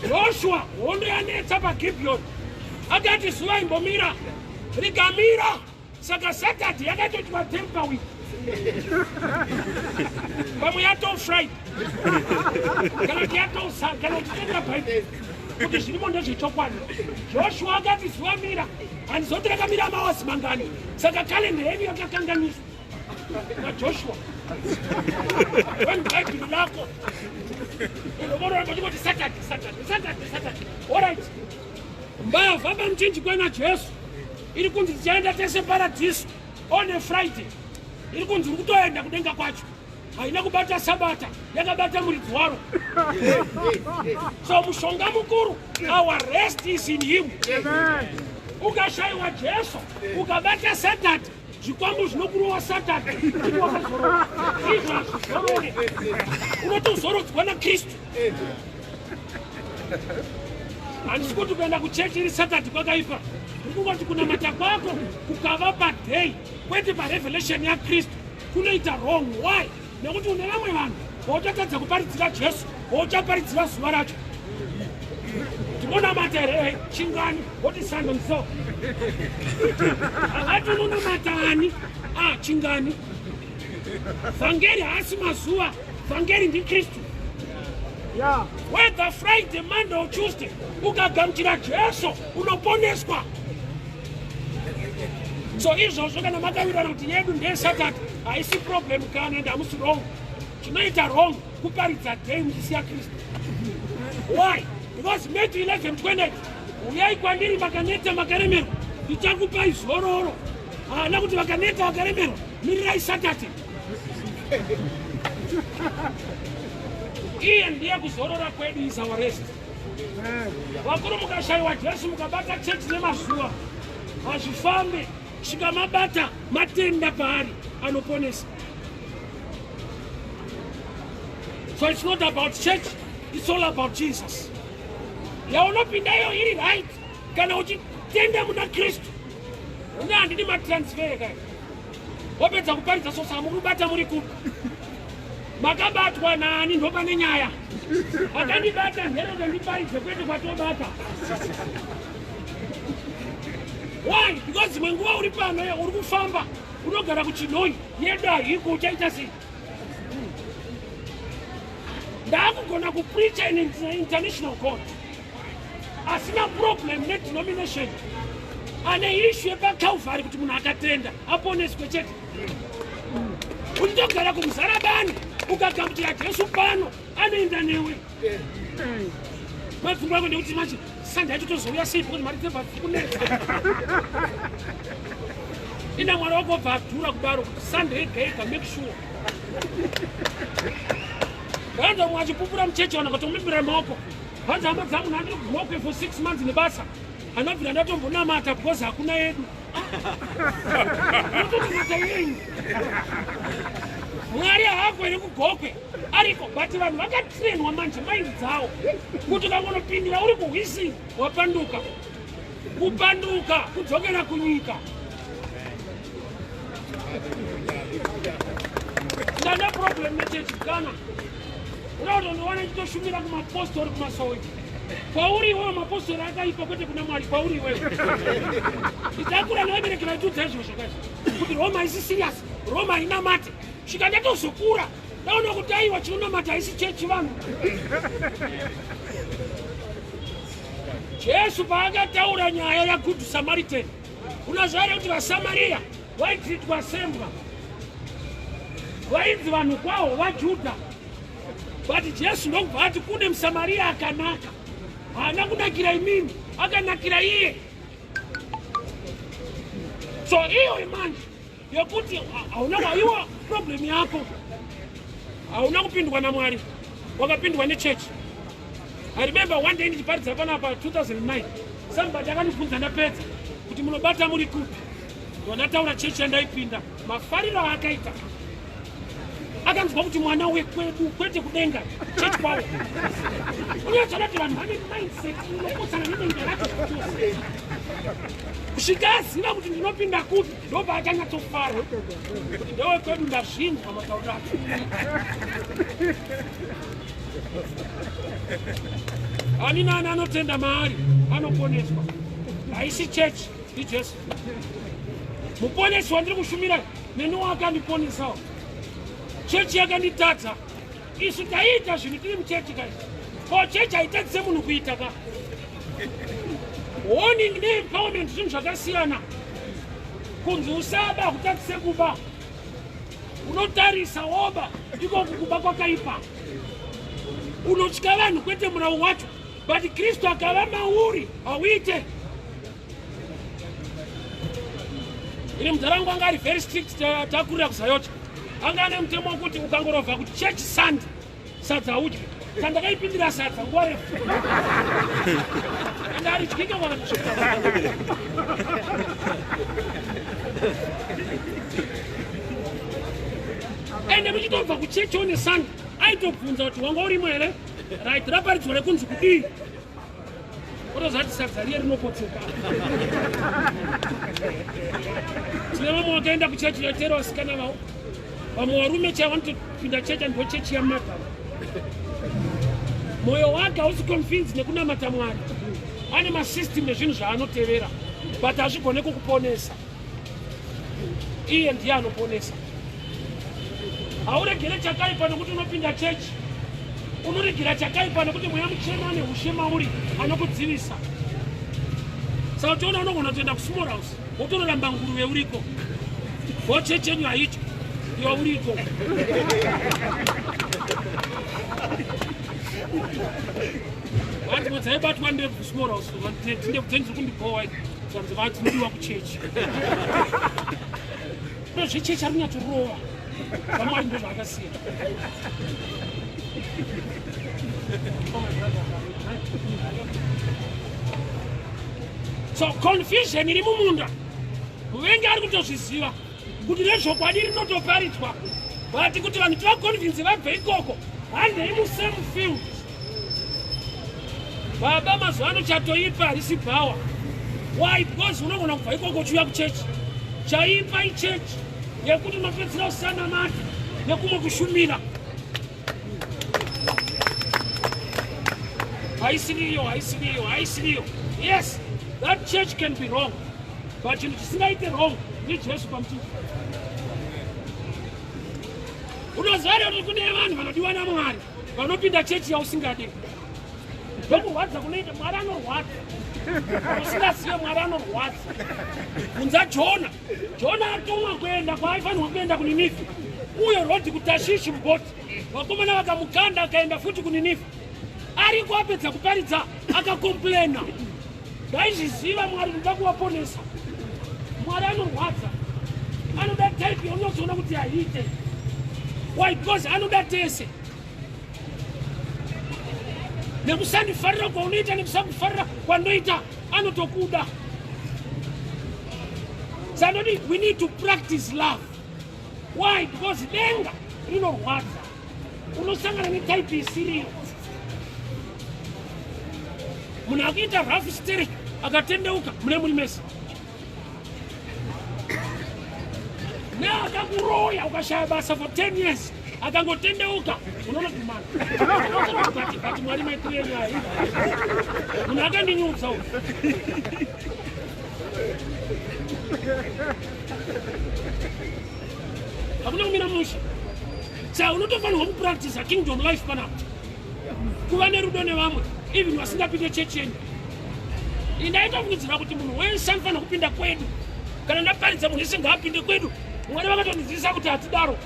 Joshua, hondo yanetsa paGibhiyoni, akati zuva imbomira, rikamira. Saka Saturday yakatoitwa tamper with, pamwe yato Friday kana kuti yatosa. Kana uchitenda Bhaibheri kuti zvirimo ndezvechokwadi, Joshua akati zuva mira, handizoti rakamira mahours mangani. Saka kalenda yedu yakakanganiswa naJoshua. When Bhaibheri lako unovoramba uchingoti Saturday, Saturday, Saturday, Saturday. Alright, mbavha pamuchinjikwa naJesu iri kunzi tichaenda tese paradhiso on a Friday. Iri kunzi uri kutoenda kudenga kwacho haina kubata Sabata, yakabata muridzi waro. So mushonga mukuru, our rest is in him. Ukashayiwa Jesu, ukabata Saturday, zvikwambo zvinokurowa. Saturday kuti wakazorora, izvo hazvizorore. Unotozorodzwa naKristu. Handisi kuti kuenda kuchechi iri Saturday kwakaipa. Ndiri kungoti kunamata kwako kukava paday kwete parevelation yaKristu, kunoita wrong. Why? Nekuti une vamwe vanhu vauchatadza kuparidzira Jesu, vauchaparidzira zuva racho. Tinonamata here chingani? Woti Sunday so havati unonamata ani? Ah, chingani? Vhangeri haasi mazuva, vhangeri ndiKristu. Whether Friday, Monday or Tuesday, ukagamuchira Jesu unoponeswa. So izvozvo kana makawirirana kuti yedu ndeyeSaturday, haisi problem kana, ende hamusi wrong. Chinoita wrong kuparidza day muchisiya Kristu. Why? Because Matthew 11:28, uyai kwandiri makaneta makaremerwa, ndichakupai zororo. Haana kuti vakaneta vakaremerwa mirirai Saturday. Iye ndiye kuzorora kwedu, is our rest. Vakuru, mukashayiwa Jesu, mukabata chechi nemazuva. Hazvifambe. Svika mabata matenda paari anoponesa. So it's not about church, it's all about Jesus. Yaunopinda iyo iri right kana uchitenda muna Kristu. Une handidi matransfer kai. Wapedza kuparidza sosa murikubata muri kupi? Makabatwa nani ndopane nyaya. Akandibata nherero ndiparidze kwete kwatobata. Why? Because dzimwe nguva uri pano uri kufamba unogara kuchinhoi yedu haiko uchaita sei? Ndakugona kupreacha in international court asina problem nedenomination, ane issue yepaCalvary kuti munhu akatenda aponeswe chete. Uchitogara kuMuzarabani ukagamuchira Jesu pano anoenda newe. Mapfungwa ako ndekuti manje Sunday yacho tozouya sei because mari dzebva dzikunetsa. Ina Mwari wako obva adhura kudaro kuti Sunday yega yega make sure. Vanza mumwe achipupura muchechi vanhu vakatomupira maoko. Vanza hama dzangu ndandiri kuGokwe for 6 months nebasa. Anobvira ndatombonamata because hakuna yedu. Unotonamata yenyu. Mwari haako here kuGokwe? Ariko, but vanhu vakatrainwa manje mind dzavo kuti ukangonopindira uri kuhwisi wapanduka. Kupanduka kudzokera kunyika. Ndane problem nechechi kana unotondiwana ichitoshumira kumapostori kumasowe. Kwauri iwewe mapostori akaipa kwete kuna Mwari, kwauri iwewe. Itakura nevabereki vaitiudza izvozvo kaizvo kuti Roma haisi serious, Roma hainamate. Svika ndatozokura ndaona kuti aiwa chinonamata haisi chechi vanhu. Jesu paakataura nyaya yaGood Samaritan, unoziva here kuti vaSamaria vaitreatwa sembwa, vainzi vanhu kwawo vaJudha, but Jesu ndokubva ati kune muSamaria akanaka, haana kunakira imimi, akanakira iye. So iyo manje yekuti hauna waiwa problem yako, hauna kupindwa naMwari, wakapindwa nechechi. I remember one day ndichiparidza panapa 2009, somebody akandibvunza ndapedza kuti munobata muri kupi. Ndataura chechi yandaipinda, mafariro aakaita akanzwa kuti mwana wekwedu kwete kudenga chechi kwavo. Unyatsoona kuti vanhu vane mindset inopotsana nedenga racho chose. Kusvika aziva kuti ndinopinda kupi ndobva achanyatsofara kuti ndewekwedu, ndazvinzwa matauriro acho. Ani nani anotenda maari anoponeswa. Haisi chechi, ndiJesu muponesi wandiri kushumira neni wakandiponesawo. Chechi yakanditadza. Isu taiita zvinhu tiri muchechi kai, ko chechi haitadzise munhu kuita ka. Warning neempowerment zvinhu zvakasiyana. Kunzi usaba kutadzise kuba, unotarisa woba, ikoku kuba kwakaipa. Unotya vanhu kwete murau wacho, but Kristu akava mauri hauite. Ini mudhara wangu anga ari very strict, takurira kuZAOGA, anga ane mutemo wekuti ukangorovha kuchechi Sunday sadza udye. Sandakaipindira sadza nguva refu ende aridyike kwakatosvika. Ende muchitobva kuchechi one Sunday aitobvunza kuti wanga urimo here, right, raparidzwa rekunzi kudii, otozati sadza riye rinopotseka. Tine vamwe vakaenda kuchechi yotera vasikana vavo, vamwe varume chaivo vanotopinda chechi ando chechi yamadhava. Mwoyo wake hausi convince nekunamata Mwari, ane masystem nezvinhu zvaanotevera, but hazvigone kukuponesa. Iye ndiye anoponesa. Hauregere chakaipa nokuti unopinda chechi, unoregera chakaipa nokuti Mweya Muchena ane ushe mauri anokudzivisa. Saka uchiona unogona kutoenda kusmall house wotonoramba nguruve uriko, go chechi yenyu haityo, iwa uriko. Vanhu dzaibatwa ndebvu small house, ndebvu dzenyu dziri kundibhowa, zvanzi vadzinodiwa kuchechi. Ndozvechechi ari kunyatsorova vamwari, ndo zvaakasiya. Oh, my brother. So confusion iri mumunda, muvengi ari kutozviziva kuti nezvokwadi rinotoparidzwa, but kuti vanhu tivaconvince vabve ikoko, handei musame field. Baba, mazuva ano chatoipa harisi bhawa. Why? Because unogona kubva ikoko uchiuya kuchechi. Chaipa ichechi yekuti unopedzisira usanamata nekumwe kushumira. Haisiriyo, haisiriyo, haisiriyo. Yes, that church can be wrong, but chinhu chisingaite wrong ndiJesu pamuchinjikwa. Unoziva here kuti kune vanhu vanodiwa naMwari vanopinda chechi yausingade? Ndokurwadza kunoita Mwari. Anorwadza usingazive. Mwari anorwadza. Bvunza Jona. Jona atumwa kuenda kwaaifanirwa kuenda, kuNinivhi, uyo rodhi kuTashishi mubhoti. Vakomana vakamukanda, akaenda futi kuNinivhi. Ariko apedza kuparidza, akacomplaina, "Ndaizviziva Mwari, ndoda kuvaponesa." Mwari anorwadza. Anoda type yaunozoona kuti haiite. Why? Because anoda tese, nekusandifarira kwaunoita, nekusakufarira kwandoita, anotokuda. Sanoti we need to practice love. Why? Because denga rinorwadza. Unosangana netype isiriyo. Munhu akuita rough sterek akatendeuka, mune muri mese. Neakakuroya ukashaya basa for 10 years, akangotendeuka, unonokumana. But Mwari, maitire nyaya, munhu akandinyudza uyu. Hakuna kumira mushe. Saka unotofanirwa kupractisa kingdom life panapa, kuva nerudo nevamwe, even vasingapinde chechi yenyu. Indaitofungidzira kuti munhu wese anofanira kupinda kwedu. Kana ndaparidza, munhu wese ngaapinde kwedu. Mwari vakatondidzidzisa kuti hatidaro.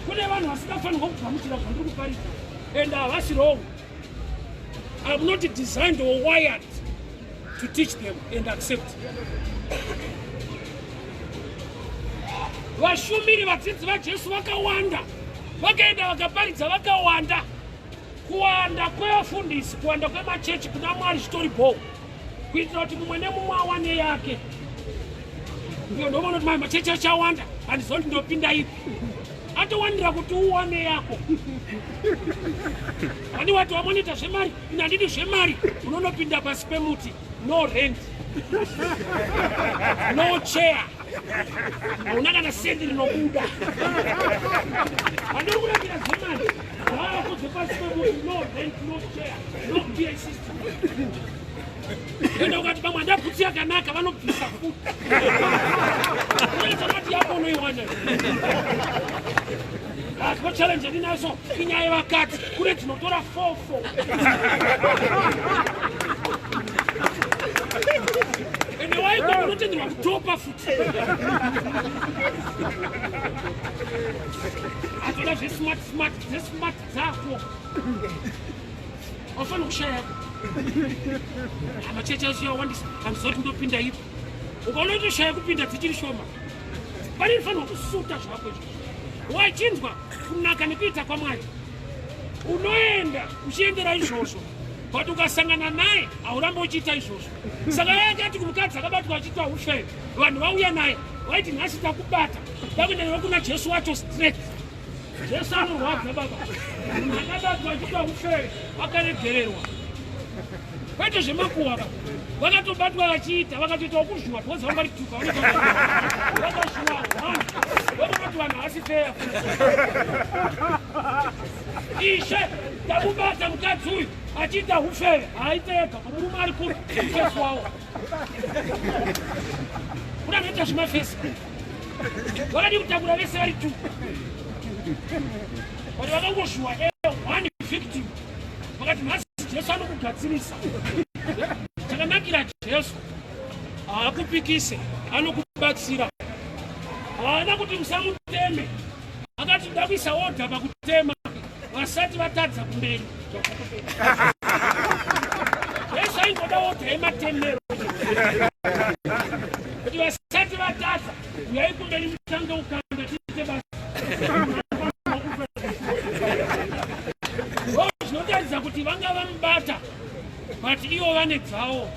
Kune vanhu vasingafanirwa kugamuchira zvandiri kuparidza, and havasi wrong. I'm not designed or wired to teach them and accept. Vashumiri, vadzidzi vaJesu vakawanda vakaenda vakaparidza vakawanda. Kuwanda kwevafundisi, kuwanda kwemachechi kuna Mwari zvitori bho, kuitira kuti mumwe nemumwe awane yake. Ndiyo ndoona kuti mai machechi achawanda, handizoti ndopinda ipi. Atowandira kuti uwane yako. Ani wati wamonita zvemari, ini handidi zvemari. Unonopinda pasi pemuti, no rent, no chair, hauna kana sendi rinobuda. Handiri kurambira zvemari zvako zvepasi pemuti, no rent, no chair, no PA system. Ende ukati pamwe handabhutsi yakanaka, vanobvisa futi. Unoitanati yako unoiwana. Asi challenge yandinayo inyaya yevakadzi. Kune dzinotora fofo, ende waiko unotenderwa kutopa futi. Atoda zvesmart smart, dzesmart dzako wafanira kushaya. Machechi acho yawandisa, handizoti ndopinda ipo. Ukaona utoshaya kupinda dzichiri shoma, pane inofanirwa kusuta zvako izvo. Wachinzwa kunaka nekuita kwaMwari, unoenda uchiendera izvozvo, but ukasangana naye haurambi uchiita izvozvo. Saka yakati kumukadzi akabatwa achiitwa ufeve, vanhu vauya naye, vaiti, "Nhasi takubata, takuenda newe kuna Jesu wacho straight." Jesu anorwadza, baba. Munhu akabatwa achiitwa ufeve akaregererwa, kwete zvemakuhwa. Vakatobatwa vachiita, vakatoita wokuzhuwa because vanga varituka, vakazhuwa one, vakanoti vanhu havasi feya. "Ishe, tamubata mukadzi uyu achiita ufeve." Haaite ega, murume ari kuri mufesi wawo. Kuna anoita zvimafesi, vakadi kutakura vese vari two, but vakangozhuwa one victim. Vakati, "Nhasi Jesu anokugadzirisa." Chakanakira Jesu, haakupikise, anokubatsira. Haana kuti musamuteme. Akati da kuisa order pakutema, vasati vatadza kumberi. Jesu aingoda order yematemero kuti vasati vatadza, uyai kumberi mutange ukanda, tiite basa. Zvinotaridza kuti vanga vamubata. But ivo vane dzavo.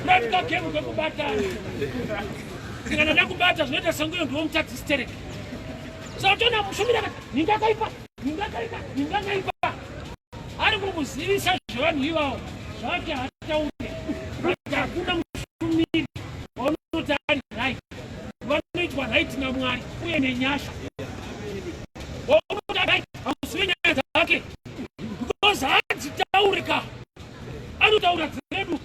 Ndatika gemu kekubatana. Kana ndakubata zvinoita senguyo ndiwo mutadzi stereki. Saka toona mushumiri akati ningakaipa, ningakaipa, ningakaipa. Ari kukuzivisa zvevanhu ivavo zvake hataure. But hakuna mushumiri waunoti ari right. Vanoitwa right naMwari uye nenyasha. Waunoti right hauzive nyaya dzake because hadzitaure ka. Anotaura dzedu.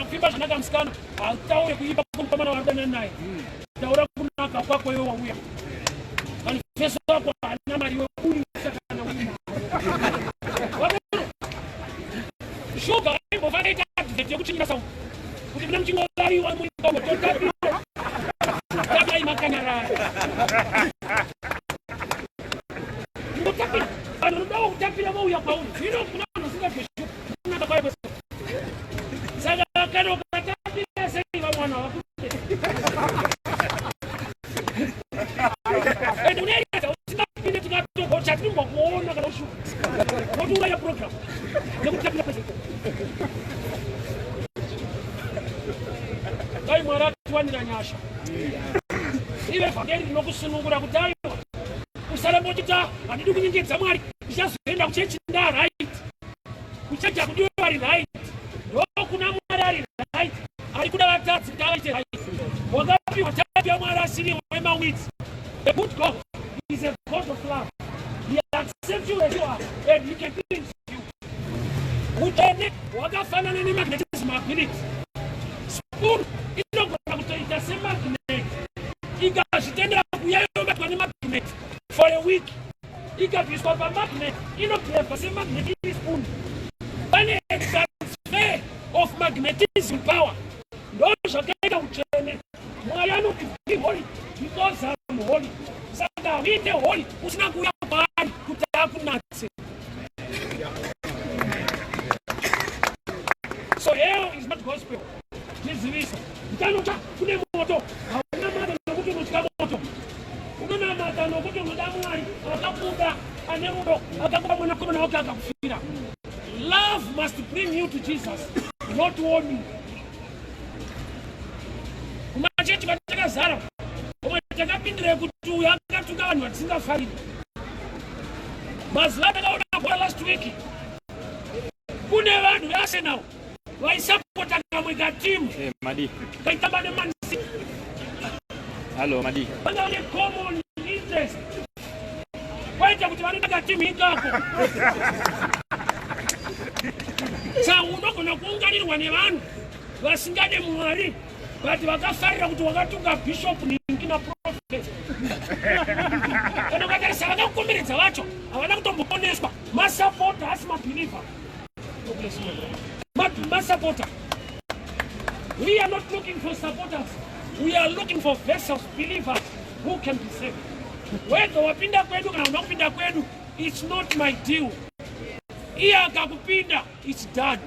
Kuimba zvanaka musikana hautaure kuimba kwemukomana warudanana naye taura kunaka kwako iwe wauya manifesto wako haana mari iwe uri kana uina shuga aimbofana ita advert yekuchinyira sauti kuti mune muchingovaiwa muikomo totapira tapai makanyarara Kutapira vanhu vanodawo kutapira vouya kwauri zvino kuna vanhu vasingadye shuga kunaka kwayo kwese saka kana ukatapira sei vamwe vanhu havakude and unoeredza usingapinde tikatogocha tinombokuona kana ushuga wotiuraya program nekutapira kwese dai Mwari atiwanira nyasha ive vhangeri rinokusunungura kuti aiwa usaramba uchita handidi kunyengedza Mwari ndichazoenda kuchechi nda right kuchechi hakudiwe vari right ndokuna Mwari ari right ari kuda vatadzi kuti avaite right wakapiwa type yaMwari asiri wemawitsi. The good God is a God of love. He accepts you as you are and he can cleanse you. Utsvene hwakafanana nemagnetism ability. Spoon inogona kutoita semagnet ikazvitendera kuuya yobatwa nemagnet for a week ikabviswa pamagnet inobhevha semagnet iri spoon. Pane transfer of magnetism power. Ndozvakaita utsvene. Mwari anoti be holy because I'm holy. Saka hauite holy usina kuuya kwaari kuti akunatse. So hell is not gospel. Ndizivisa. Uchanotya kune moto. Haunamata nokuti unotya moto. Unonamata nokuti unoda Mwari akakuda ane rudo akakupa mwanakomana wake akakufira. Love must bring you to Jesus, not warning. Kumachechi kwatakazara umwe takapindira kuti uyu akatuka vanhu vatisingafariri. Mazuva atakaona bhora last week kune vanhu veArsenal vaisapota kamwe katimu Eh, Madi. kaitamba neMan City. Hello, Madi. Vanga vane common interest kwaita kuti vanoda katimu ikako. Saka unogona kuunganirwa nevanhu vasingade Mwari but vakafarira kuti wakatuka bishop ningi naprofet. Kana ukatarisa vakakukomberedza vacho havana kutomboponeswa, masapota asi mabhilivha masapota. We are not looking for supporters, we are looking for vessels, believers who can be saved. Whether wapinda kwedu kana una kupinda kwedu, it's not my deal. Iye akakupinda, it's done.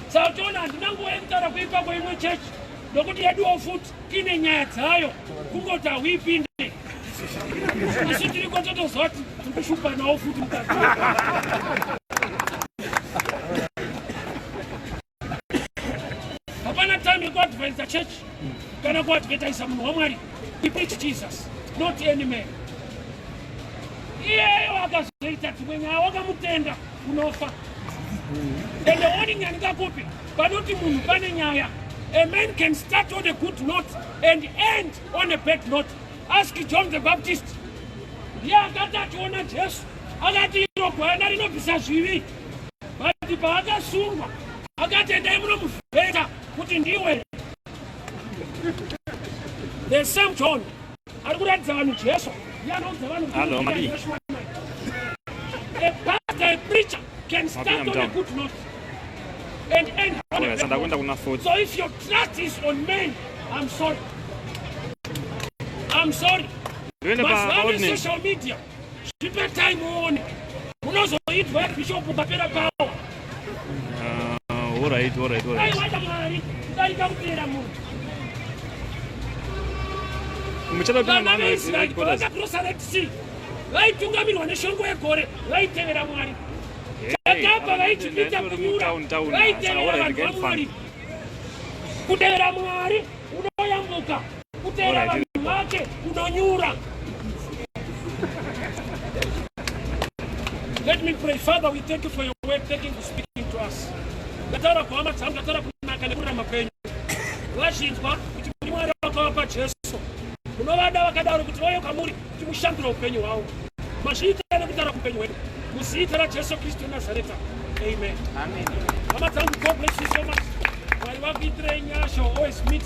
Saka uchiona handina nguva yekutaura kuipa kweimwe chechi nokuti yeduwo futi ine nyaya dzayo, kungoti hauipinde. Isu tiriko totoziva kuti tiri kushupanawo futi mukati. Hapana time yekuadvise church kana kuadvertisa munhu waMwari. We preach Jesus, not any man. Iyeyo akazoita dzimwe nyaya wakamutenda unofa. And the warning yandingakupi panoti munhu pane nyaya. A man can start on a good note and end on a bad note. Ask John the Baptist. Ndiye akati achiona Jesu akati iro gwayana rinobvisa zvivi, but paakasungwa akati endai munomuvheta kuti ndiwe. The same John ari kuratidza vanhu Jesu ndiye anoudza vanhu kuti Hello, Madi. A pastor, a preacher can start on a Mapinda good note and end on a Alright, bad saka ndakuenda note. kuna 40. So if your trust is on men, I'm sorry. I'm sorry. Ndoenda pa Mazuva ano ordinance. social media, zvipe time uone. Unozoitwa yabishop ukapera power. Ah, alright, alright, alright. Aiwada Mwari kudarika kuteera munhu. Muchatapinda Vana maano veIsraeri headquarters. pavakakrosa Red Sea, vaitungamirwa neshongwe yegore, vaitevera Mwari. Hey, Chakabva apa vaIjipita ndandori kunyura, mutown town. vaitevera Alright, vanhu get vaMwari. fun. Kutevera Mwari unoyambuka, kutevera Alright. vanhu vake unonyura. Let me pray. Father, we thank you for your word. Thank you for speaking to us. Ndataura kuhama dzangu, ndataura kunaka nekururama kwenyu. Vazvinzwa kuti muri Mwari wakavapa Jesu. Munovada vakadaro kuti vauye kwamuri kuti mushandure upenyu hwavo. Mazviita nekutaura kuupenyu hwedu. Muzita raJesu Kristu weNazareta. Amen. Amen. Hama dzangu, God bless you so much. Mwari vakuitirei nyasha. Always meet